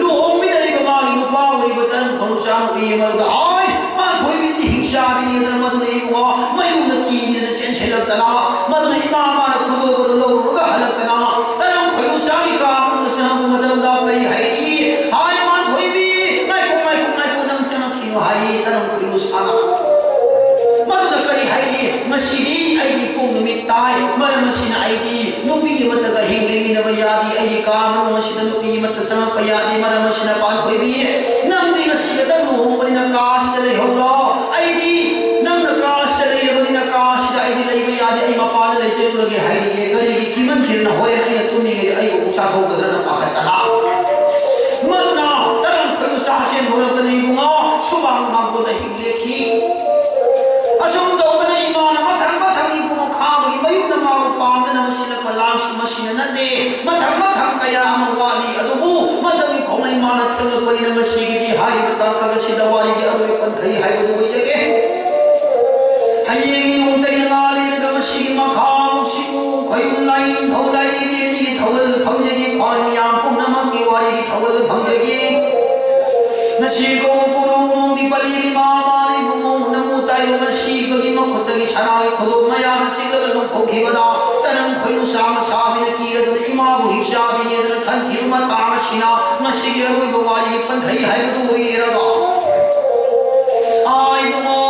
ꯂꯨꯍꯣꯡꯃꯤꯟꯅꯔꯤꯕ ꯃꯥꯒꯤ ꯅꯨꯄꯥ ꯑꯣꯏꯔꯤꯕ ꯇꯔꯪ ꯈꯣꯏꯅꯨ ꯁꯥꯅ ꯎꯏ꯫ ꯃꯗꯨꯗ, "ꯍꯥꯏ, ꯄꯥꯟꯊꯣꯏꯕꯤꯁꯤꯗꯤ ꯍꯤꯡꯆꯥꯕꯤꯅꯦꯗꯅ ꯃꯗꯨꯅ ꯏꯕꯨꯡꯉꯣ ꯃꯌꯨꯝꯗ ꯀꯤꯗꯅ ꯆꯦꯟꯁꯤꯜꯂꯛꯇꯅ, ꯃꯗꯨꯅ ꯏꯃꯥ ꯃꯥꯅ ꯈꯨꯗꯣꯞꯄꯗꯣ ꯂꯧꯔꯨꯔꯒ ꯍꯜꯂꯛꯇꯅ ꯇꯔꯪ ꯈꯣꯏꯅꯨ ꯁꯥꯒꯤ ꯀꯥ ꯃꯅꯨꯡꯗ ꯆꯪꯉꯛꯄ ꯃꯇꯝꯗ ꯀꯔꯤ ꯍꯥꯏꯔꯛꯏ? ꯍꯥꯏ, ꯄꯥꯟꯊꯣꯏꯕꯤ, ꯉꯥꯏꯈꯣ, ꯉꯥꯏꯈꯣ, ꯉꯥꯏꯈꯣ, ꯅꯪ ꯆꯪꯉꯛꯈꯤꯅꯨ" ꯍꯥꯏꯌꯦ ꯇꯔꯪ ꯈꯣꯏꯅꯨ ꯁꯥꯅ꯫ ꯃꯗꯨꯅ ꯀꯔꯤ ꯍꯥꯏꯔꯛꯏ? "ꯉꯁꯤꯗꯤ ꯑꯩꯒꯤ ꯏꯄꯣꯛ ꯅꯨꯃꯤꯠ ꯇꯥꯏ, ꯃꯔꯝ ꯑꯁꯤꯅ ꯑꯩꯗꯤ ꯅꯨꯄꯤ ꯑꯃꯠꯇꯒ ꯍꯤꯡ ꯂꯩꯃꯤꯟꯅꯕ ꯌꯥꯗꯦ, ꯑꯩꯒꯤ ꯀꯥ ꯃꯅꯨꯡ ꯑꯁꯤꯗ ꯅꯨꯄꯤ ꯑꯃꯠꯇ ꯆꯪꯉꯛꯄ ꯌꯥꯗꯦ, ꯃꯔꯝ ꯑꯁꯤꯅ ꯄꯥꯟꯊꯣꯏꯕꯤ, ꯅꯪꯗꯤ ꯉꯁꯤ ꯈꯛꯇꯪ ꯂꯨꯍꯣꯡꯕꯅꯤꯅ ꯀꯥ ꯑꯁꯤꯗ ꯂꯩꯍꯧꯔꯣ, ꯑꯩꯗꯤ ꯅꯪꯅ ꯀꯥ ꯑꯁꯤꯗ ꯂꯩꯔꯕꯅꯤꯅ ꯀꯥ ꯑꯁꯤꯗ ꯑꯩꯗꯤ ꯂꯩꯕ ꯌꯥꯗꯦ, ꯑꯩ ꯃꯄꯥꯟꯗ ꯂꯩꯖꯔꯨꯔꯒꯦ" ꯍꯥꯏꯔꯛꯑꯦ꯫ ꯀꯔꯤꯒꯤ ꯀꯤꯃꯟꯈꯤꯗꯅ ꯍꯣꯔꯦꯟ ꯑꯩꯅ ꯇꯨꯝꯃꯤꯉꯩꯗ ꯑꯩꯕꯨ ꯑꯃꯨꯛ ꯆꯥꯊꯣꯛꯀꯗ꯭ꯔꯅ ꯄꯥꯈꯠꯇꯅ꯫ ꯃꯗꯨꯅ ꯇꯔꯪ ꯈꯣꯏꯅꯨ ꯁꯥ ꯆꯦꯟꯊꯣꯔꯛꯇꯅ ꯏꯕꯨꯡꯉꯣ ꯁꯨꯃꯥꯡ ꯃꯥꯡꯒꯣꯜꯗ ꯍꯤꯡ ꯂꯦꯛꯈꯤ꯫ ꯑꯁꯨꯝ ꯇꯧꯗꯅ ꯏꯃꯥꯅ ꯃꯊꯪ ꯃꯊꯪ ꯏꯕꯨꯡꯉꯣ ꯈꯥꯕꯒꯤ ꯃꯌꯨꯝꯗ ꯃꯥꯕꯨ ꯄꯥꯝꯗꯅ ꯃꯁꯤꯜꯂꯛꯄ ꯂꯥꯡꯁꯤꯡ ꯃꯁꯤꯅ ꯅꯠꯇꯦ꯫ ꯃꯊꯪ ꯃꯊꯪ ꯀꯌꯥ ꯑꯃ ꯋꯥꯠꯂꯤ, ꯑꯗꯨꯕꯨ ꯃꯇꯝꯒꯤ ꯈꯣꯡꯂꯩ ꯃꯥꯅ ꯊꯦꯡꯂꯛꯄꯅꯤꯅ ꯉꯁꯤꯒꯤꯗꯤ ꯍꯥꯏꯔꯤꯕ ꯇꯥꯡꯀꯛ ꯑꯁꯤꯗ ꯋꯥꯔꯤꯒꯤ ꯑꯔꯣꯏꯕ ꯄꯟꯈꯩ ꯍꯥꯏꯕꯗꯨ ꯑꯣꯏꯖꯒꯦ꯫ ꯍꯌꯦꯡꯒꯤ ꯅꯣꯡ ꯀꯩꯅ ꯉꯥ ꯂꯩꯔꯒ ꯃꯁꯤꯒꯤ ꯃꯈꯥ ꯑꯃꯨꯛ ꯁꯤꯃꯨ ꯈꯣꯌꯨꯝ ꯂꯥꯏꯅꯤꯡꯊꯧ ꯂꯥꯏꯔꯦꯝꯕꯤ ꯑꯅꯤꯒꯤ ꯊꯧꯒꯜ ꯐꯪꯖꯒꯦ, ꯈ꯭ꯋꯥꯏ ꯃꯤꯌꯥꯝ ꯄꯨꯝꯅꯃꯛꯀꯤ ꯋꯥꯔꯤꯒꯤ ꯊꯧꯒꯜ ꯐꯪꯖꯒꯦ꯫ ꯉꯁꯤ ꯀꯧꯕ ꯀꯣꯔꯧ ꯅꯣꯡꯗꯤ ꯄꯜꯂꯤ ꯏꯃꯥ ꯃꯥꯅ ꯏꯕꯨꯡꯉꯣ ꯅꯃꯨ ꯇꯥꯏꯕ ꯃꯁꯤꯕꯒꯤ ꯃꯈꯨꯠꯇꯒꯤ ꯁꯅꯥꯒꯤ ꯈꯨꯗꯣꯞ ꯃꯌꯥꯝ ꯆꯤꯛꯂꯒ ꯂꯧꯊꯣꯛꯈꯤꯕꯗ ꯇꯔꯪ ꯈꯣꯏꯅꯨ ꯁꯥ ꯃꯁꯥꯕꯤꯅ ꯀꯤꯔꯗꯨꯅ ꯏꯃꯥꯕꯨ ꯍꯤꯡꯆꯥꯕꯤꯅꯦꯗꯅ ꯈꯟꯈꯤꯕ ꯃꯇꯥꯡ ꯑꯁꯤꯅ ꯃꯁꯤꯒꯤ ꯑꯔꯣꯏꯕ ꯋꯥꯔꯤꯒꯤ ꯄꯟꯈꯩ ꯍꯥꯏꯕꯗꯨ ꯑꯣꯏꯔꯦꯔꯕ? ꯑꯥ ꯏꯕꯨꯡꯉꯣ,